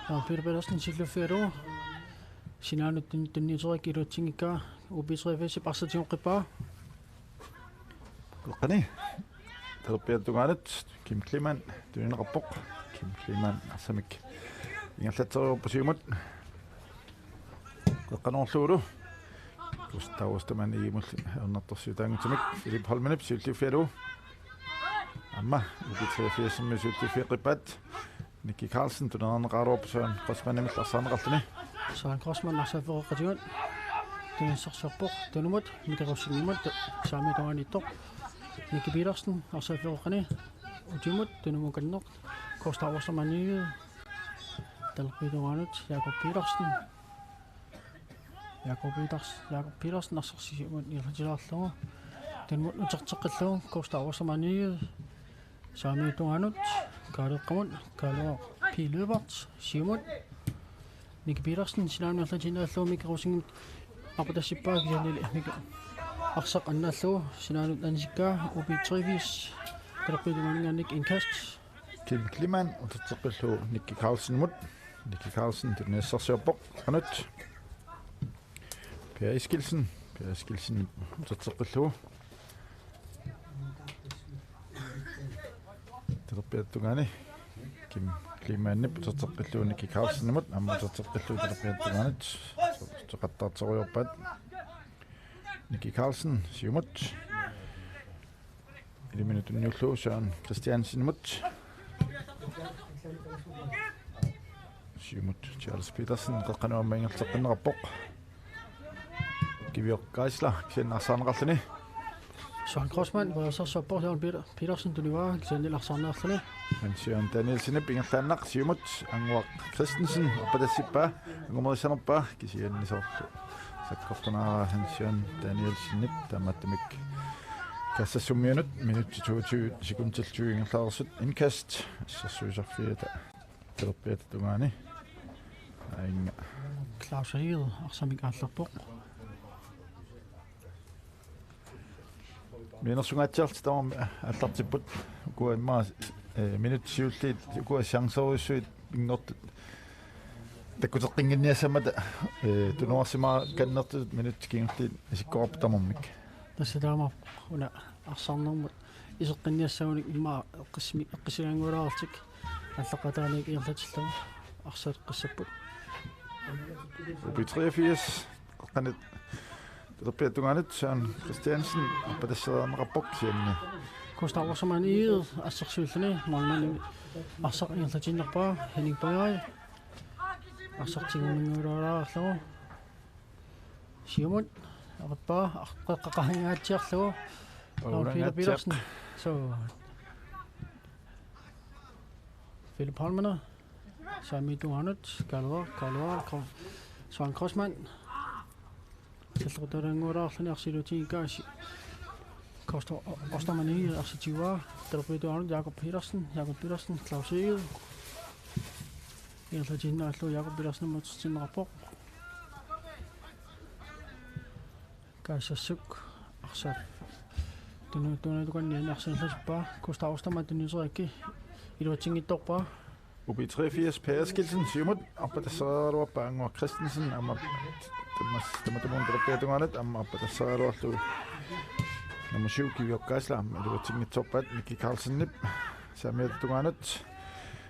Jørgen Peter Petersen siulliuffigalugu. Sinaanut tun-, tunniutereerikka iluatsinngikkaa U B treogfirsip arsaq tiguqqippaa. Qeqqani. Talerpiata tungaanut Kim Kleemann tunineqarpoq. Kim Kleemann arsamik ingerlatseriarpoq siumut. Qeqqanoorlugulu. Gustav Ostermann Egedemullu ajornartorsiutaanngitsumik Philip Holmenip siulliuffigalugu. Aamma U B treogfirsimi siulliuffeqqippaat. Nicky Carlsen tunineqaraluarpoq Søren Grossmannimillu arsaarneqarluni. Søren Grossmann arsaaffiup qeqqatigut. Tunissarsiorpoq tunumut Mika Rosingimut saamiup tungaaniittoq. Nicky Petersen arsaaffiup qeqqani. Utimut tunumukanneq. Gustav Ostermann Egede. Talerpiata tungaanut Jakob Petersen. Jakob Peters-, Jakob Petersen arsaq siumut ingerlatilaarlugu. Tunumut uterteqqillugu Gustav Ostermann Egede. Saamiup tungaanut Kaaleeqqamut Kaaleeraq P. Lyberth siumut. Nicky Petersen sinaanut ingerlatiinnarlugu Mika Rosingimut arpatassippaa kisiannili Mika arsaq annaallugu sinaanut anisikkaa U B treogfirs talerpiata tungaaninngaanniit indkast. Kim Kleemann uterteqqillugu Nicky Carlsenimut. Nicky Carlsen tunissarsiorpoq. Anut. Per Eskildsen. Per Eskildsen uterteqqillugu. Talerpiata tungaani. Kim Kleemannip uterteqqillugu Nicky Carlsenimut. Aamma uterteqqillugu talerpiata tungaanut. Soqattaartorujoorpaat. Nicky Carlsen, siumut. Iliminut tunniullugu Søren Christiansenimut. Siumut Charles Petersen, qeqqanut aamma ingerlateqqinneqarpoq. Kivioq Geisler, kisianni arsaarneqarluni. Søren Kreutzmann, periarfissarsiorpoq, Jørgen Peter-, Petersen tunivaa, kisianni arsarneq arluni. Hans Jørgen Danielsenip ingerlaannaq, siumut, Anguaq Christensen, arpatassippaa, angumerissanerpaa, kisianni soorlu sakkortunaraa Hans Jørgen Danielsenip, taamaattumik Kaassassummiunut, minutsit toogtyve sekundit tyve ingerlareersut, indkast, assersuisarfiata, talerpiata tungaani. Ainga. Claus Egede, arsamik aallerpoq. Mianersungaatsiarluta tamarmik aallartipput. Ukua immaqa, eh, minutsit siulliit ukua chancerujussuit pinngortut takkuteqqinnginniassammata, eh, tunuarsimakannertut minutsit kingulliit isikkoqarput tamarmik. Tassa taamaappoq una arsarnermut iseqqinniassagunik immaqa eqqissimi-, eqqissilaannguulaarlutik aallaqqaataaniit ingerlatillugu arsaat eqqissapput. U B treogfirs, qeqqanut talerpiata tungaanut, Søren Christiansen, arpatassereerneqarpoq kisianni. Gustav Ostermann Egede, assersuulluni, målmandi arsaq ingerlatiinnarpaa, Henning Bøjai. Arsaq tigumminnguulaarlugu. Siumut, aqippaa, ar-, qeqqaqaangaatsiarlugu. Peter Petersen. Suu. Philip Holmene. Saamiata tungaanut, Kalvar, Kalvar, Kro-, Søren Kreutzmann. Sallequtaalaannguulaarluni arsaat iluatsinngikkaangat. Gustav O-, Ostermann Egede arsaq tiguaa, talerpiata tungaanut, Jakob Petersen, Jakob Petersen, Claus Egede. Ingerlatiinnarlugu Jakob Petersen aamma utertinneqarpoq. Kaassassuk arsaq. Tunu-, tunuatukanniani arsaq ingerlatippaa. Gustav Ostermann tunniuteriaraa iluatsinngitsoorpaa. U B treogfirs, Per Eskildsen, siumut, arpatassereeraluarpaa, Anguaq Christensen, aamma tammas-, tamatumuuna talerpiata tungaanut, aamma arpatassereeraluarlugu nummer syv, Kiviorkaasla, aamma iluatsinngitsoorpaat, Miki Carlsenip saamiata tungaanut.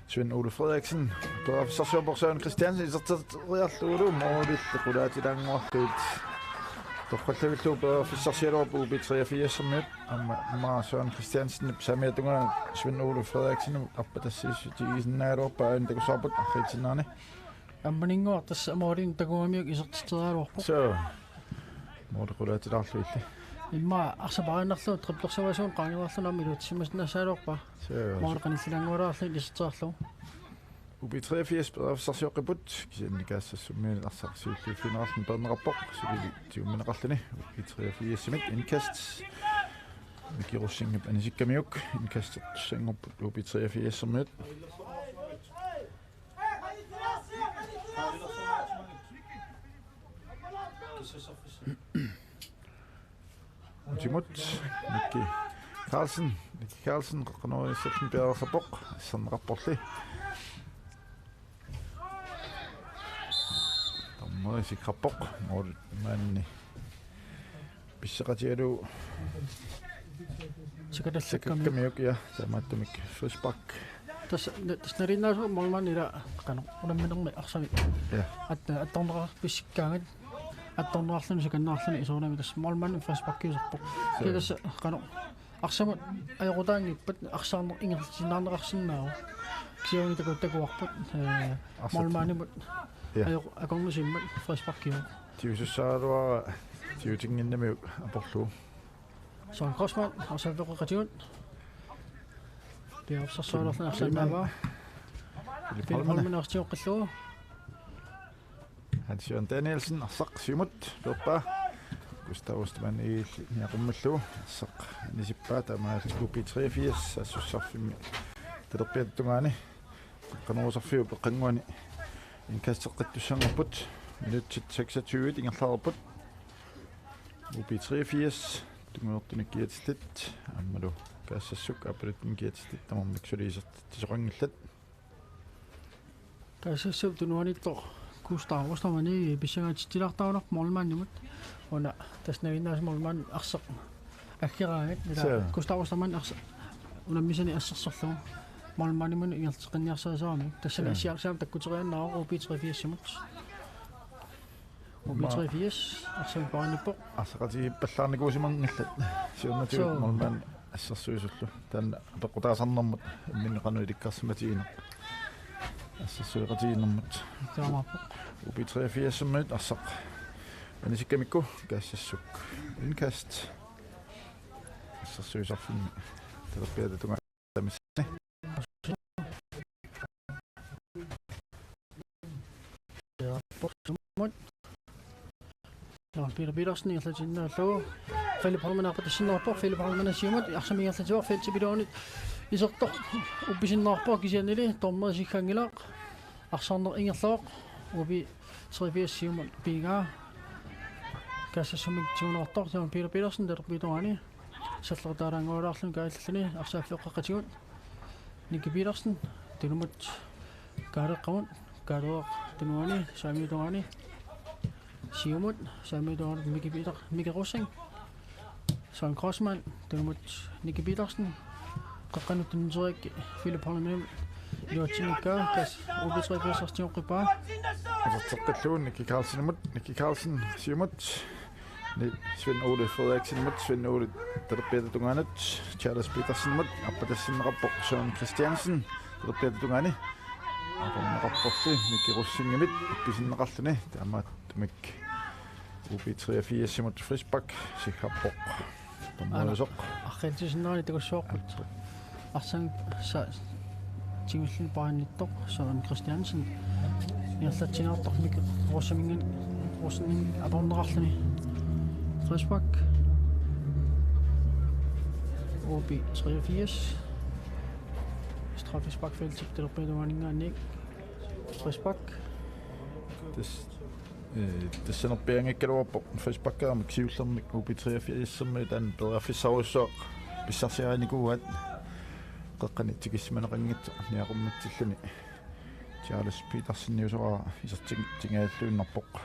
Svend Ole Frederiksen, periarfissarsiorpoq, Søren Christiansen iserteriarlugulu målillu qulaatilaannguarlugu. Torrallavillugu periarfissarsiaraluarput U B treogfirsiminut, aamma, aamma Søren Christiansenip saamiata tungaanut Svend Ole Frederiksenimut arpatassiissutigisinnaagaluarpaa aajuna takussavarput arriitsinnerani. Aamma Anguaq tassa målinik takugamiuk isertitseriaraluarpoq. Suu. Måli qulaatilaarlugu illit. Immaqa arsaq paaginnarlugu triplersuasunik qaangereerluni aamma iluatsisimasinnaagaluarpaa. Suu. Måli qanillilaannguulaarlugu isertitseriarlugu. U B treogfirs periarfissarsioqqipput, kisianni Kaassassummiunit arsaq siulliuffigineqarluni peerneqarpoq, suli tigummineqarluni, U B treogfirsimit indkast. Miki Rosingip anisikkamiuk, indkastertussanngorput U B treogfirsimit. Utimut, Miki Carlsen, Miki Carlsen, qeqqanoorissalluni piareersarpoq, asserneqarporli. Dommeri sikkerpoq, målmandi pisseqatigalugu. Sikatallakkamiuk. Sikatallakkamiuk, ja, taamaattumik frispark. Tassa, tassa nalinginnaasumik målmandi ila qanoq unamminermi arsaq. Ja. At-, attorneqarfissikkaangat, attorneqarluni sikanneqarluni isoornami tassa målmandi frisparkiusarpoq. Suu. Kisianni tassa qanoq arsamut ajoqutaanngippat arsaarneq ingerlatinnaarneqarsinnaavoq. Kisianni taku-, takuarput, eh, arsaq. Målmandimut. Ja. Ajoq-, akornusimmut frisparkiuvoq. Tigusussaagaluarpara tigutinnginnamiuk aporlugu. Søren Kreutzmann, arsaq peqatigut. Periarfissarsiorlugu arsaq. Philip Holmene. Philip Holmene arsaq tigooqqillugu. Hans Jørgen Danielsen, arsaq siumut, peerpaa. Gustav Ostermann Egede niaqummillugu, arsaq anisippaa, taamaalillutik U B treogfirs, saassussarfimmi talerpiata tungaani. Qeqqanoorusarfiup eqqannguani indkasteqqittussanngorput, minutsit seksogtyve ingerlareerput. U B treogfirs, tungujortunik kiatillit, aammalu Kaassassuk, aappaluttunik kiatillit, tamarmik suli isertitsisoqanngillat. Kaassassuup tunuaniittoq Gustav Ostermann Egede pissangaatitsilaartarunarpoq målmandimut. Una tassa nalinginnaasumik målmandi arsaq aggeraangat, ila. Suu. Gustav Ostermann arsaq unammisani assersorlugu målmandimut ingerlateqqinniarsarisaramik. Tassani. Suu. Assiarsaammik takkuteriaannaavoq U B treogfirsimut. U B treogfirs, arsaq paaginnarpoq. Arsaqatigiippallaarnikuusimanngillat. Siornatigut. Suu. Målmandi assersuisullu. Taanna apeqqutaasarnermut imminut qanoq ilikkarsimatigineq. Assersueqatigiinnermut. Taamaappoq. U B treogfirsimit arsaq anisikkamikku Kaassassuk. Indkast. Assersuisarfimmi talerpiata tungaanut amissaani. Jaan Peter Petersen ingerlatiinnarlugu. Philip Holman aappatassinneqarpoq, Philip Holman siumut, arsamik ingerlativoq, feltip iluanut isertoq uppisinnarpoq, kisiannili dommeri sigganngilaq, arsarneq ingerlavoq, U B treogfirs siumut piigaa. Kassassummik tiguneqartoq, Jaan Peter Petersen, talerpiata tungaani. Sallertaaraanngualaarluni kaallalluni arsaaffiup qeqqatigut. Nicky Petersen, tunumut kaaleeqqamut, kaaleeq tunuani, saamiata tungaani. Siumut, saamiata tungaani, Miki Peter, Miki Rosing. Søren Krossmann, tunumut Nicky Petersen. Qeqqanut tunniutereerikka Philip Holmanimut iluatsinngikkaa, kas U B treogfirs tigoqqippaa. Iserteqqillugu Nicky Carlsenimut, Nicky Carlsen, siumut. Ni-, Svend Ole Frederiksenimut, Svend Ole talerpiata tungaanut, Charles Petersenimut, aappatassinneqarpoq Søren Christiansen, talerpiata tungaani. Atorneqarporli Miki Rosingimit, uppisinnaqarluni, taamaattumik U B treogfirsimut frispark, sigappoq. Dommerusoq. Arriitsisinnaani takussuarput. Arsaq sa-, tigullugu paarnittoq Søren Christiansen. Ingerlatsinaartoq Miki Rosingimit, Rosingimit atorneqarluni. Frispark. U B treogfirs. Straffesparkfeltip talerpiata tungaaninngaanniit. Frispark. Tassa Ee, tassanerpiaanngikkaluarpoq frisparkeramik siullermik U B treogfirsimut taanna periarfissarujussuaq pissarsiarinikuuaat, qeqqani tikissimaneqanngitsoq niaqummatsilluni. Charles Peterseniusoraara isertitsingaalluinnarpoq.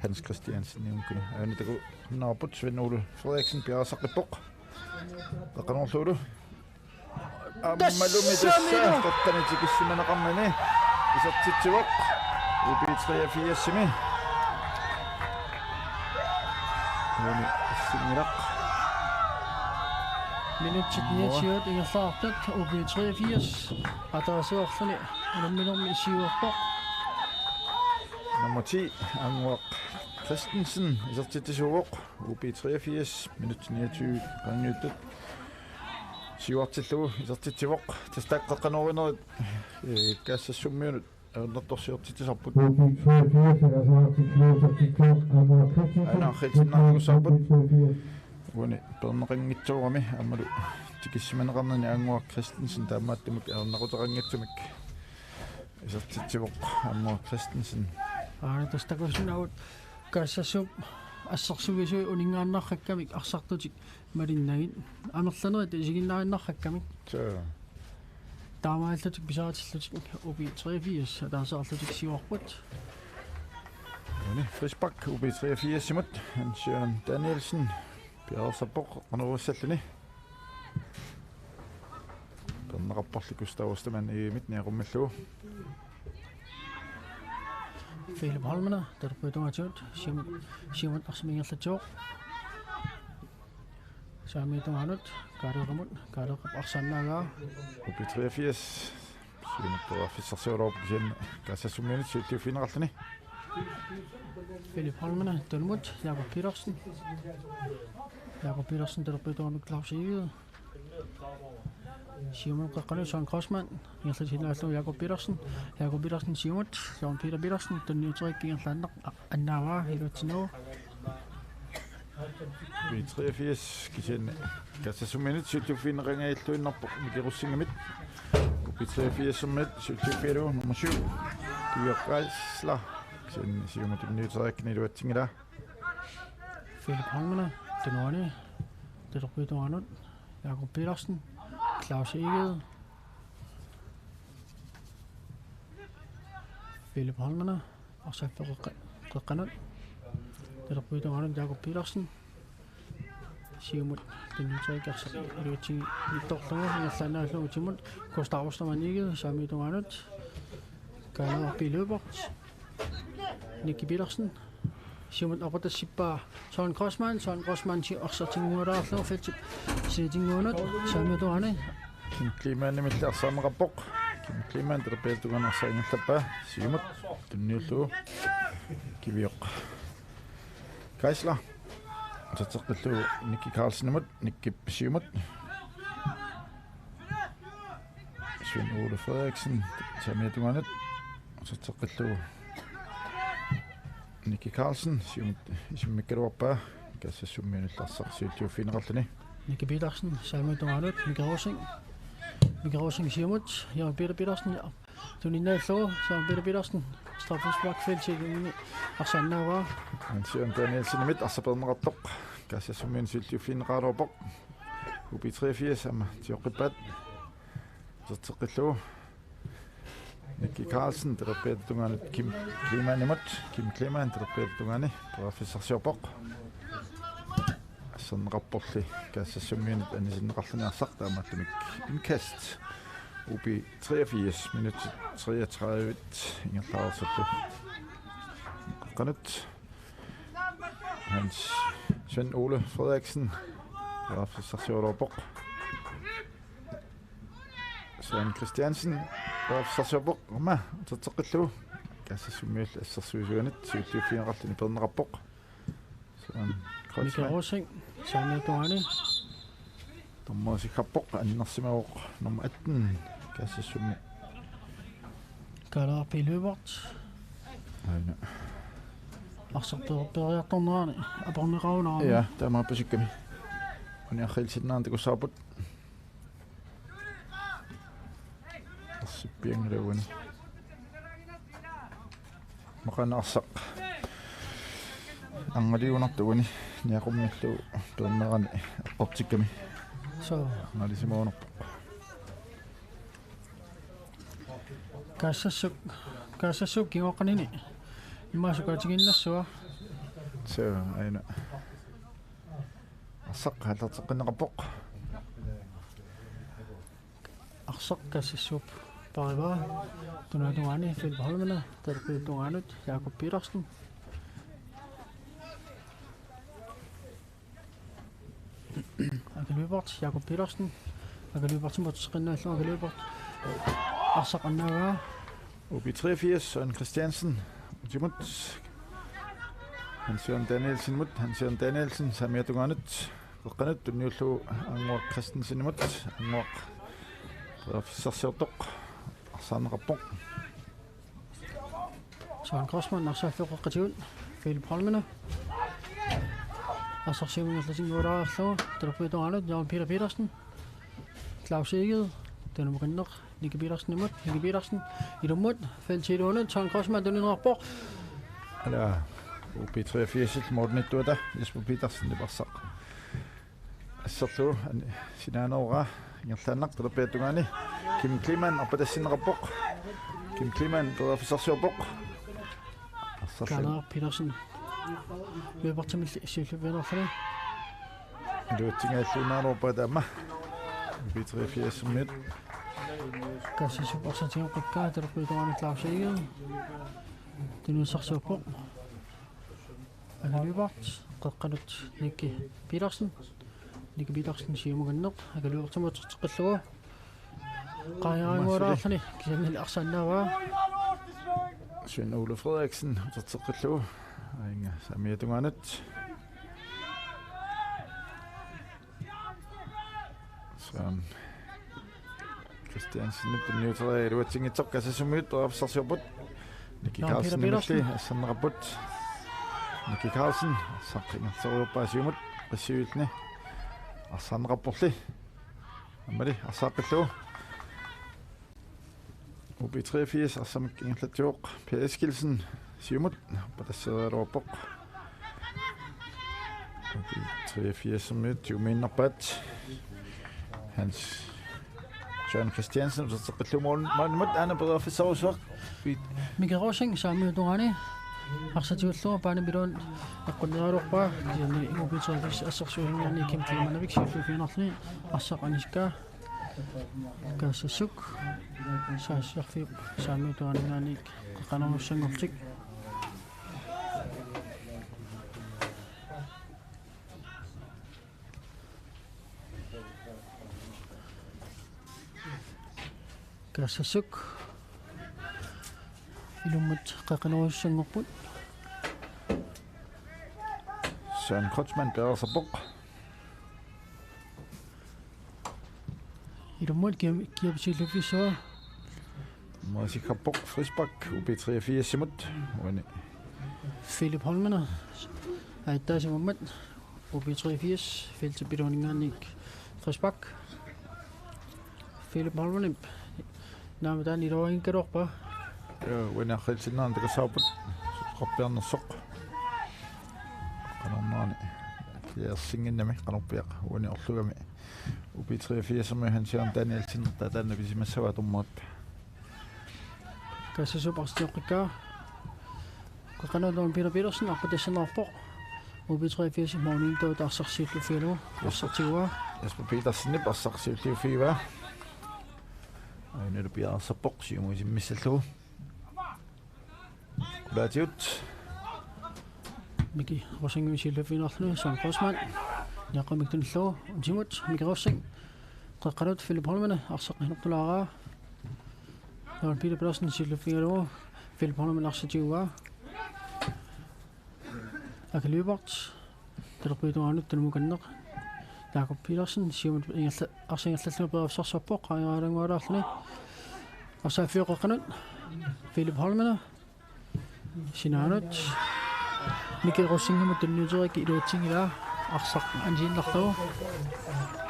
Hans Christiansen niunkuni. Aana takuinnarput Svend Ole Frederiksen piareersaqqippoq. Qeqqanoorlugu. Ammalumi tassa tassami qeqqani tikissimaneqarnani isertitsivoq U B treogfirsimi. Uani issinngilaq. Minutsit niogtyve ingerlaartut U B treogfirs ataaseq arluni unamminermi issiuerpoq. Nummer ti, Anguaq Christensen, isertitsisuuvoq. U B treogfirs, minut niogtyve qaangiuttut. Siuartillugu isertitsivoq. Tassa taakku qeqqanoorinerit, ee, Kaassassummiunut ajornartorsiortitsisarput. U B treogfirs, Anguaq Christensen. Aana arriitsinnaartussaapput. U B treogfirs. Uani peerneqanngitsoorami aammalu tikissimaneqarnani Anguaq Christensen taamaattumik ajornaquteqanngitsumik isertitsivoq Anguaq Christensen. Aana tassa takusinnaavugut Kaassassuup assersuisui uninngaannarrakkamik arsartutik malinnagit. Amerlanerit isiginnaarinnarrakkamik. Suu. Taamaallutik pisaritillutik U B treogfirs ataaseq arlutik siuarput. Uani frispark U B treogfirsimut, Hans Jørgen Danielsen piareersappoq qeqqanoorissalluni. Peerneqarporli Gustav Ostermann Egedemit niaqummallugu. Philip Holmene, talerpiata tungaatigut, siumut, siumut arsamik ingerlatsivoq. Saamiata tungaanut, Kaaleeqamut, Kaaleeqap arsaannaagaa. U B treogfirs, siumut periarfissarsiorpoq kisianni Kaassassummiunit siulliuffigineqarluni. Philip Holmene, tunumut, Jakob Petersen. Jakob Petersen, talerpiata tungaanut, Claus Egede. Siumut qeqqanut Søren Krossmann, ingerlatsiinnarlugu Jakob Petersen. Jakob Petersen siumut, Jørgen Peter Petersen, tunniutereerikka ingerlaannaq a-, annaavaa, iluatsinnagu. U B treogfirs, kisianni Kaassassummiunit siulliuffigineqanngilluinnarpoq Miki Rosingimit. U B treogfirsimit siulliuffigalugu nummer syv, Kivioq Geisler. Kisianni siumut tunniutereerakkani iluatsinngilaa. Philip Holmene, tunuani, talerpiata tungaanut, Jakob Petersen, Claus Egede. Philip Holmene, arsaaffiup qeqqa-, qeqqanut, talerpiata tungaanut, Jakob Petersen. Siumut, tunniutereerikka arsaq iluatsinngitsoorlugu, ingerlaannaallugu utimut, Gustav Ostermann Egede, saamiata tungaanut, Kaaleeq P. Løbert, Nicky Petersen, siumut aappatassappaa Søren Krossmann, Søren Krossmann si-, arsartinngualaarlugu feltip sisitinnguanut, saamiata tungaani. Kim Kleemann-imilli arsaammeqarpoq. Kim Kleemann talerpiata tungaani arsaq ingerlappaa. Siumut tunniullugu. Kivioq Geisler. Uterteqqillugu Nicky Carlsenimut, Nicky siumut. Svend Ole Frederiksen, saamiata tungaanut. Uterteqqillugu Nicky Carlsen, siumut isimmikkaluarpaa. Kaassassummiunullu arsaq siulliuffigineqarluni. Nicky Petersen, saamiata tungaanut, Mika Rosing. Mika Rosing siumut, Jørgen Peter Petersen, ja. Tuninnaallugu, Søren Peter Petersen, straffesparkfeltip iluani arsaq annaavaa. Hans Jørgen Danielsenimit arsaq peerneqartoq. Kaassassummiunut siulliuffigineqaraluarpoq. U B treogfirs aamma tioqqippaat. Uterteqqillugu Nicky Carlsen, talerpiata tungaanut Kim Kleemanimut. Kim Kleeman, talerpiata tungaani, periarfissarsiorpoq. Asserneqarporli Kaassassummiunut anisinneqarluni arsaq, taamaattumik indkast. U B treogfirs, minutsit treogtredive ingerlareersullu. Qeqqanut Hans Svend Ole Frederiksen periarfissarsioraluarpoq. Søren Christiansen periarfissarsiorpoq, aamma uterteqqillugu. Kaassassummiullu assersuisuanit siulliuffigineqarluni peerneqarpoq. Søren Mika Kreutzmann. Rosing, saamiata tungaani. Dommerip isikkoqarpoq, annersimavoq nummer atten Kaassassummi. Kaaleeraq P. Lyberth. Aana. Arsaq per-, periartornerani aporneqarunarami. Ja, taamaappoq sikkami. Uniarrilsinnaarnikussaapput. Arsippianngilagut. Maqaana arsaq. Angaliunartuani niaqummillu peernerani eqqortikkami. Soo. Angalisimagunarpoq. Kaassassuk, Kaassassuk kinguaqqanini. Immaqa sukaatigiinnassua. Soo, aana. Arsaq aallarteqqinneqarpoq. Arsaq Kaassassuup parivaa. Tunuata tungaani Philip Holmene, talerpiata tungaanut Jakob Petersen. Aka Lyberth, Jakob Petersen. Aka Lyberthimut uterteqqinnaalluni Aka Lyberth. Arsaq annaavaa. U B treogfirs, Søren Christiansen. Utimut. Hans Jørgen Danielsenimut, Hans Jørgen Danielsen, saamiata tungaanut. Qeqqanut tunniullugu Annguaq Christensenimut, Annguaq periarfissarsiortoq, arsaanneqarpoq. Søren Grossmann, arsaq qeqqatigut, Philip Holmene. Arsaq siumut ingerlatinnguulaarlugu, talerpiata tungaanut, Jørgen Peter Petersen. Claus Egede, tunumut qinneq, Nicky Petersenimut, Nicky Petersen, ilummut, feltip iluanut, Søren Grossmann tunineqarpoq. Ala, U B treogfirs-ip målimiittuata, Jesper Petersen, arsaq. Asserlugu, an-, sinaanerugaa, ingerlaannaq, talerpiata tungaani. Kim Kleemann, arpatassinneqarpoq. Kim Kleemann, periarfissarsiorpoq. Arsarlu. Kaaleeraq Petersen. Lyberthimilli siulliuffigineqarluni. Iluatsinngilluinnarluarpaa taama. U B treogfirs-imiit. Kaassassuup arsaq tigoqqikkaa, talerpiata tungaani Claus Egede. Tunisassarsiorpoq. Aka Lyberth, qeqqanut Nicky Petersen. Nicky Petersen siumut qinneq, Aka Lyberthimut uterteqqillugu. Qaangiunnguulaarluni, kisiannili arsaq annaavaa. Svend Ole Frederiksen, uterteqqillugu. Aajuna saamiata tungaanut. Søren Christiansen, tunniuteriarlugu iluatsinngitsoq Kaassassumiut periarfissarsiorput. Nicky Carlsen, Peter Petersen. Nicky, asserneqarput. Nicky Carlsen, arsaq ingerlareerpaa siumut, qassiulluni. Arsaanneqarporli. Aammali, arsaaqqillugu. U B treogfirs, arsamik ingerlatsivoq, Per Eskildsen, siumut, arpatassereeraluarpoq. U B treogfirs-imiut, siumiinnarpaat. Hans Søren Christiansen, uterteqqillugu mål-, målimut, aana periarfissarujussuaq. Mika Rosing, saamiata tungaani. Arsaq tigullugu, paani piluan, eqqunnerulerpaa, kisianni U B treogfirs assersuutigiinni Kim Kleemannimik siulliuffigineqarluni, arsaq anisikkaa. Kaassassuk saassussiorfiup saamiata tungaaninngaanniit qeqqanoorussanngortik. Kaassassuk ilummut qeqqanoorussanngorput. Søren Kreutzmann periarfissarpoq. Ilumut kiam-, kiapisiilliffiissua. Maasikkappoq frispark U B treogfirsimut. Uani. Philip Holmene. Aittaasimammat. U B treogfirs. Feltip iluaninngaanniit frispark. Philip Holmenip. Naamik taanna iluanngikkaluarpaa. Ja, uani arriitsinnerani takussavarput. Qappiarnersoq. Qanormaani. Kiassinnginnami qanorpiaq. Uani orlugami. U B treogfirsimi Hans Jørgen Danielsen taanna pisimassavaa dommerit. Kassasup arsaq sioqqikkaa. Qeqqanut Peter Petersen arpatassanngorpoq. U B treogfirs målmand arsaq siulliuffigalugu. Arsaq tiguaa. Jesper Petersenip arsaq siulliuffigaa. Aajuna piareersarpoq siumut isimmissallugu. Qulaatigut. Miki Rosingimit siulliuffigiinnarluni Søren Kreutzmann. Niaqqumik tunillugu. Unsimut Miki Rosing. Qeqqanut Philip Holmene arsaq inortulaaraa. Jørgen Peter Petersen siulliuffigalugu. Philip Holmene arsaq tiguaa. Ake Lyberth. Talerpiata tungaanut tunumukanneq. Jakob Petersen siumut ingerla-, arsaq ingerlalluni periarfissarsiorpoq, qaangeraalanngualaarluni. Arsaq affiup qeqqanut. Philip Holmene. Sinaanut. Miki Rosingimut tunniutereerikka iluatsinngilaa. Arsaq anisiinnarlugu.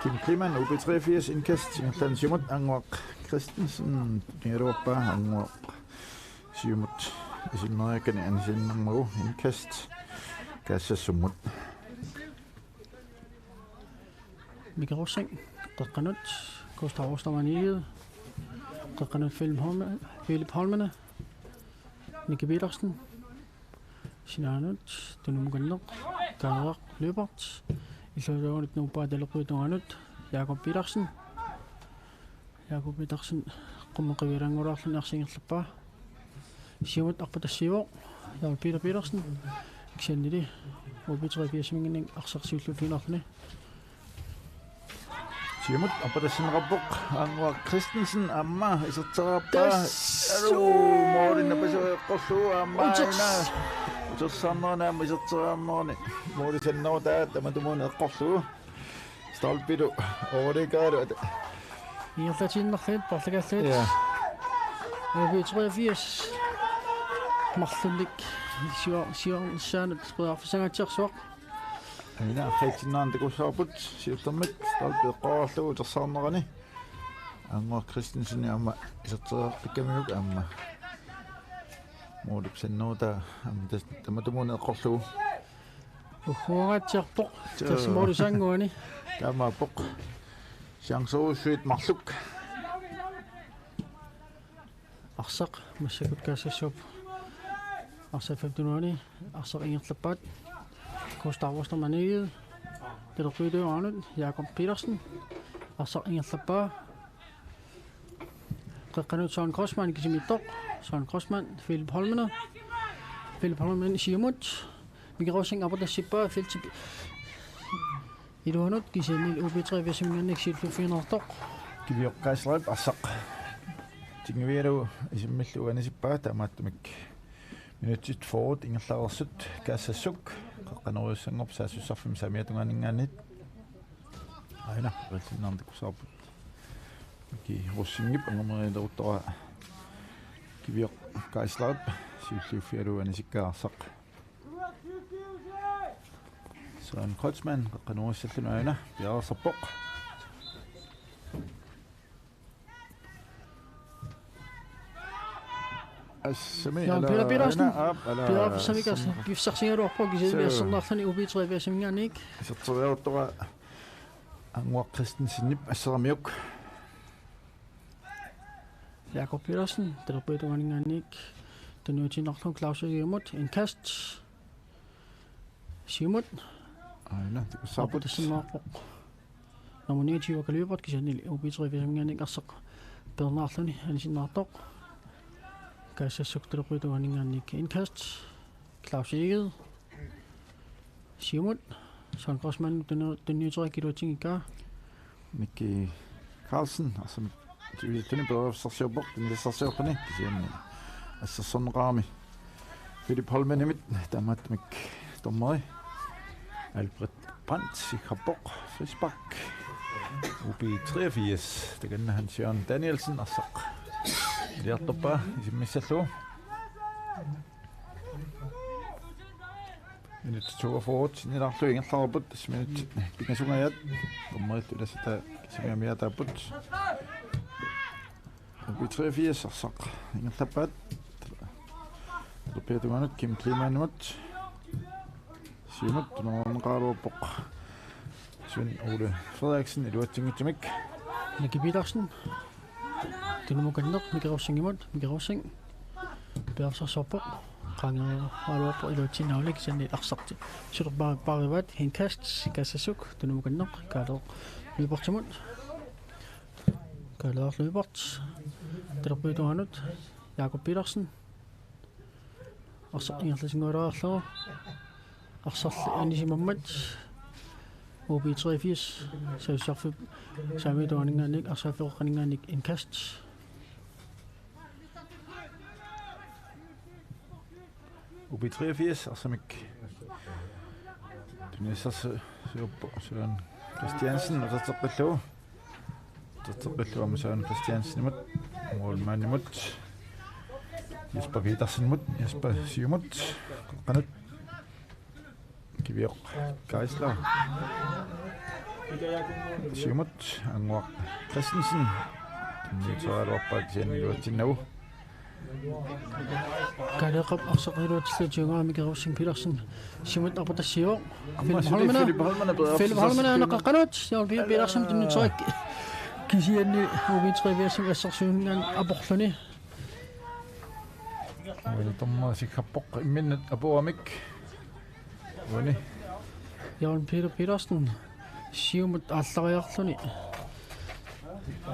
Kim Kleemann, U B treogfirs, indkast, ingerlaannaq siumut, Annguaq Christensen, nialuarpaa, Annguaq siumut isimmereeriakkani anisiinnarmagu, indkast, Kaassassumut. Miki Rosing, qeqqanut, Gustav Ostermann Egede, qeqqanut Philip Holme-, Philip Holmene, Miki Petersen, sinaanut, tunumukanneq, Kaaraq Lyberth, illuatungaanut nuuppaa talerpiata tungaanut, Jakob Petersen, Jakob Petersen, qummut qiviaraanngualaarluni arsaq ingerlappaa. Siumut arpatassiivoq, Jørgen Peter Petersen. Kisiannili U B treogfirsiminngaanniit arsaq siulliuffigiinnarluni. Siumut arpatassanneqarpoq, Annguaq Christensen aamma iserteriarpaa. Tassa! Aluu, måli napaseriartorlugu aamma. Uters-, aajuna. Utersaarnerani aamma iserteriarnerani. Måli sannerutaa tamatumuuna eqqorlugu. Stolpilu, Oregado. Ingerlatiinnarlugu, parlakaallugu. Ja. U B treogfirs. Marlunnik. Sior-, sior-, saanut, periarfissangaatsiarsuaq. Aajuna, arriitsinnerani takussavarput, siullermik, stolpi eqqorlugu, utersaarnerani. Annguaq Christensen aamma, iserteriarpakkamiguk aamma. Målip sannerutaa, aamma tas-, tamatumuuna eqqorlugu. Ugguangaatsiarpoq. Joo. Tassa målip sannguani. Taamaappoq. Chancerujussuit marluk. Arsaq massakkut Kaassassuup. Arsaq femten-uani. Arsaq ingerlappaat. Gustav Ostermann Egede. Talerpiata tungaanut. Jakob Petersen. Arsaq ingerlappaa. Qeqqanut Søren Kreutzmann kisimiittoq. Søren Kreutzmann, Philip Holmene. Philip Holmene siumut. Miki Rosing arpatassippaa, feltip iluanut kisianni U B treogfirsiminngaanniit siulliuffigiinnartoq. Kivioq Kaislerip arsaq. Tingivialu isimmillu anisippaa taamaattumik. Minutsit fyrre ingerlareersut Kaassassuk. Qeqqanoorujussuanngorput saassussarfimmi saamiata tungaaninngaanniit. Aajuna, arriitsinnerani takussavarput. Miki Rosingip angumerialeruttoraa Kivioq Kaislerip siulliuffigalugu anisikkaa arsaq. Søren Kreutzmann, qeqqanoorissalluni aajuna, piareersarpoq. Assami, Jørgen Peter Petersen. Aajuna, aap, ala. Piareerfissamik arsaq, piffissarsigaluarpoq kisianni. Suu. Assernaarluni U B treogfirsiminngaanniit. Iserteriaruttoq Annguaq Christensenip asseramiuk. Jakob Petersen, talerpiata tungaaninngaanniit. Tunniutiinnarlugu Claus Egedemut, indkast. Siumut. Aajuna, takussavarput. Arpatassanneqarpoq. Nummer niogtyve Ake Lyberth, kisiannili U B treogfirsiminngaanniit arsaq peernaarluni anisinnaartoq. Kaassassuk talerpiata tungaaninngaanniit indkast. Claus Egede. Siumut. Søren Kreutzmann tunni-, tunniutereerikka iluatsinngikkaa. Miki Carlsen, arsaq sivisitsuni periarfissarsiorpoq, tunniussarsiorluni, kisianni assersorneqarami. Philip Holmenimit, taamaattumik dommeri. Albert Brandt sikkerpoq, frispark. U B treogfirs, takanna Hans Jørgen Danielsen arsaq. Iliartorpaa isimmissallugu. Minut toogfyrre, nilaarlu ingerlaarput, minut pingasungajaat. Dommerit ulasata kisimiamiaataapput. U B treogfirs arsaq ingerlappaat. Talerpiata tungaanut Kim Kleemanimut. Siumut tunuarneqaraluarpoq Svend Ole Frederiksen iluatsinngitsumik. Nicky Petersen. Tunumukanneq Mike Rosingimut, Mike Rosing. Piarsarsorpoq. Qaangereeraluarpoq iluatsinnagulik, kisianni arsarti. Sulerpaa-, paarivaat, indkast, Kassassuk, tunumukanneq, Kaaleeq Lyberthimut. Kaaleeq Lyberth. Talerpiata tungaanut, Jakob Petersen. Arsaq ingerlatinngualaarlugu. Arsarli anisimammat. U B treogfirs, saassussarfik, saamiata tungaaninngaanniit, arsaaffeqaqqaninngaanniit indkast. U B treogfirs, arsamik. Tunisassarsiorpoq Søren Christiansen, uterteqqillugu. Uterteqqillugu aamma Søren Christiansenimut, målmandimut. Jesper Petersenimut, Jesper siumut. Qeqqanut. Kivioq Geisler. Siumut, Annguaq Christensen. Niuterialuarpaa kisianni iluatsinnagu. Kaaleeqap arsaq iluatsillugu tiugaa Mike Rosing Petersen. Siumut arpatassiivoq. Aamma Philip suli Holmana. Philip Holmana Philip Holmana periarfissarsiorlugu. Anaqaqqanut. Jørgen Peter Petersen tunniuterik. Kisianni U B treogfirsimi assersuuninngaanniit aporluni. Uani dommer sikkerpoq imminnut apuramik. Uani. Jørgen Peter Petersen. Siumut aallariarluni.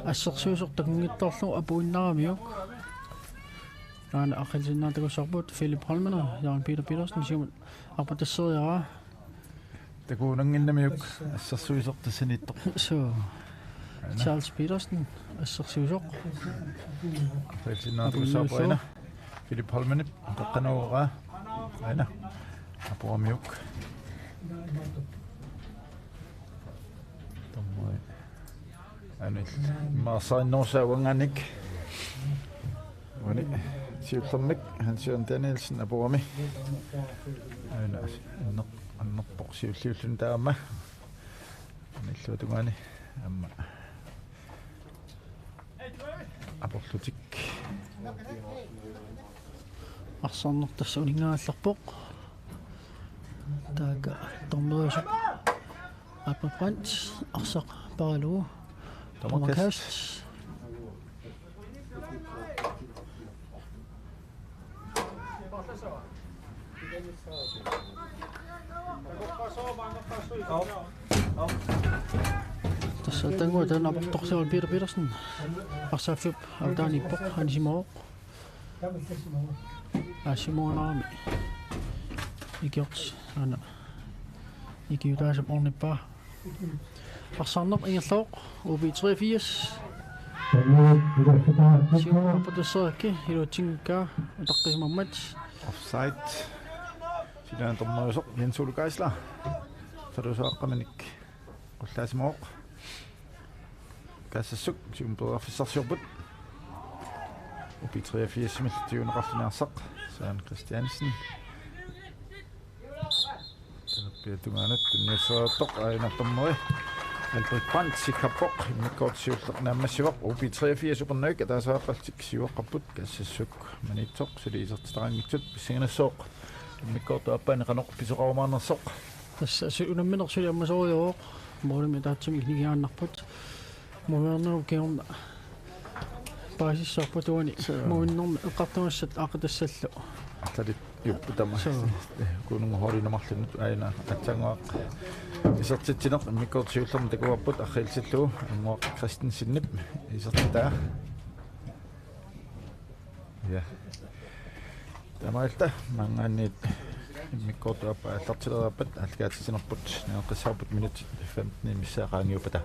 Assersuisoq takunngitsoorlugu apuinnaramiuk. Aana aqilsinnaatakussaarput Philip Holmana, Jørgen Peter Petersen, siumut arpatasseriaraa. Takuunannginnamiuk assersuisoq tassaniittoq. Suu. Aana. Charles Petersen, assersuisoq. Aqilsinnaatakussaarput aina. Philip Holmanip, qeqqanut uraa. Aina. Apuamiuk. Tommoi. Anil. Maassarinnerussaavanngaannik. Uani. Siullermik Hans Jørgen Danielsen apuami. Aina. Anner-, annerpoq siulliulluni taama. Anilluatungaani. Aamma. Aporlutik. Arsarneq tassa uninngaallarpoq. Taakku dommeriusup. Albert Brandt, arsaq paarilugu. Dommerkast. Dommerkast. Tassa tangua taanna aportorsiorpoq Peter Petersen. Arsaaffiup avataaniippoq, anisimavoq. Anisimavoq. Anisimavoq. Ikiorti aana. Ikiutaasup ornippaa. Arsarneq ingerlavoq, U B treogfirs. Siumut arpatasseriaraa, iluatsinngikkaa, utaqqisimammat. Offside. Silaana dommeriusoq Jens Ole Geisler. Salusaqqaminik qullaasimavoq. Kassassuk siumut periarfissarsiorput. U B treogfirs-imillu tiuneqarluni arsaq. Søren Christiansen. Talerpiata tungaanut tunniusseriartoq aajuna dommeri Albert Brandt sikkerpoq, immikkoortoq siulleq naammassivoq. U B treogfirs Upernavik ataaseq aappaluttoq siuaqqapput, Kassassuk Maniitsoq suli isertitaqanngitsut pissanganassaaq. Immikkoortup aappaani qanoq pisoqarumaarnersoq. Tassa su-, unammineq suli ammasorujuuvoq. Målimik ataatsimik nikingaannarput. Målimiunnerup kingorna paasissavarput uani. Suu. Målimiunnermi eqqartugassat aaqqitassaallu. Arlalit jupput tamaasa. Suu. Kununnguhorinumarlunut aajuna aatsaannguaq isertitsineq immikkoortoq siullermik takuarput arriillutillugu Annguaq Christensenip isertitaa. Ja. Taamaalilluta maanngaanniit immikkoortup aappaa aallartileriarpat aallakaatitsinerput nangeqqissavarput minutsit femten missaat qaangiuppata.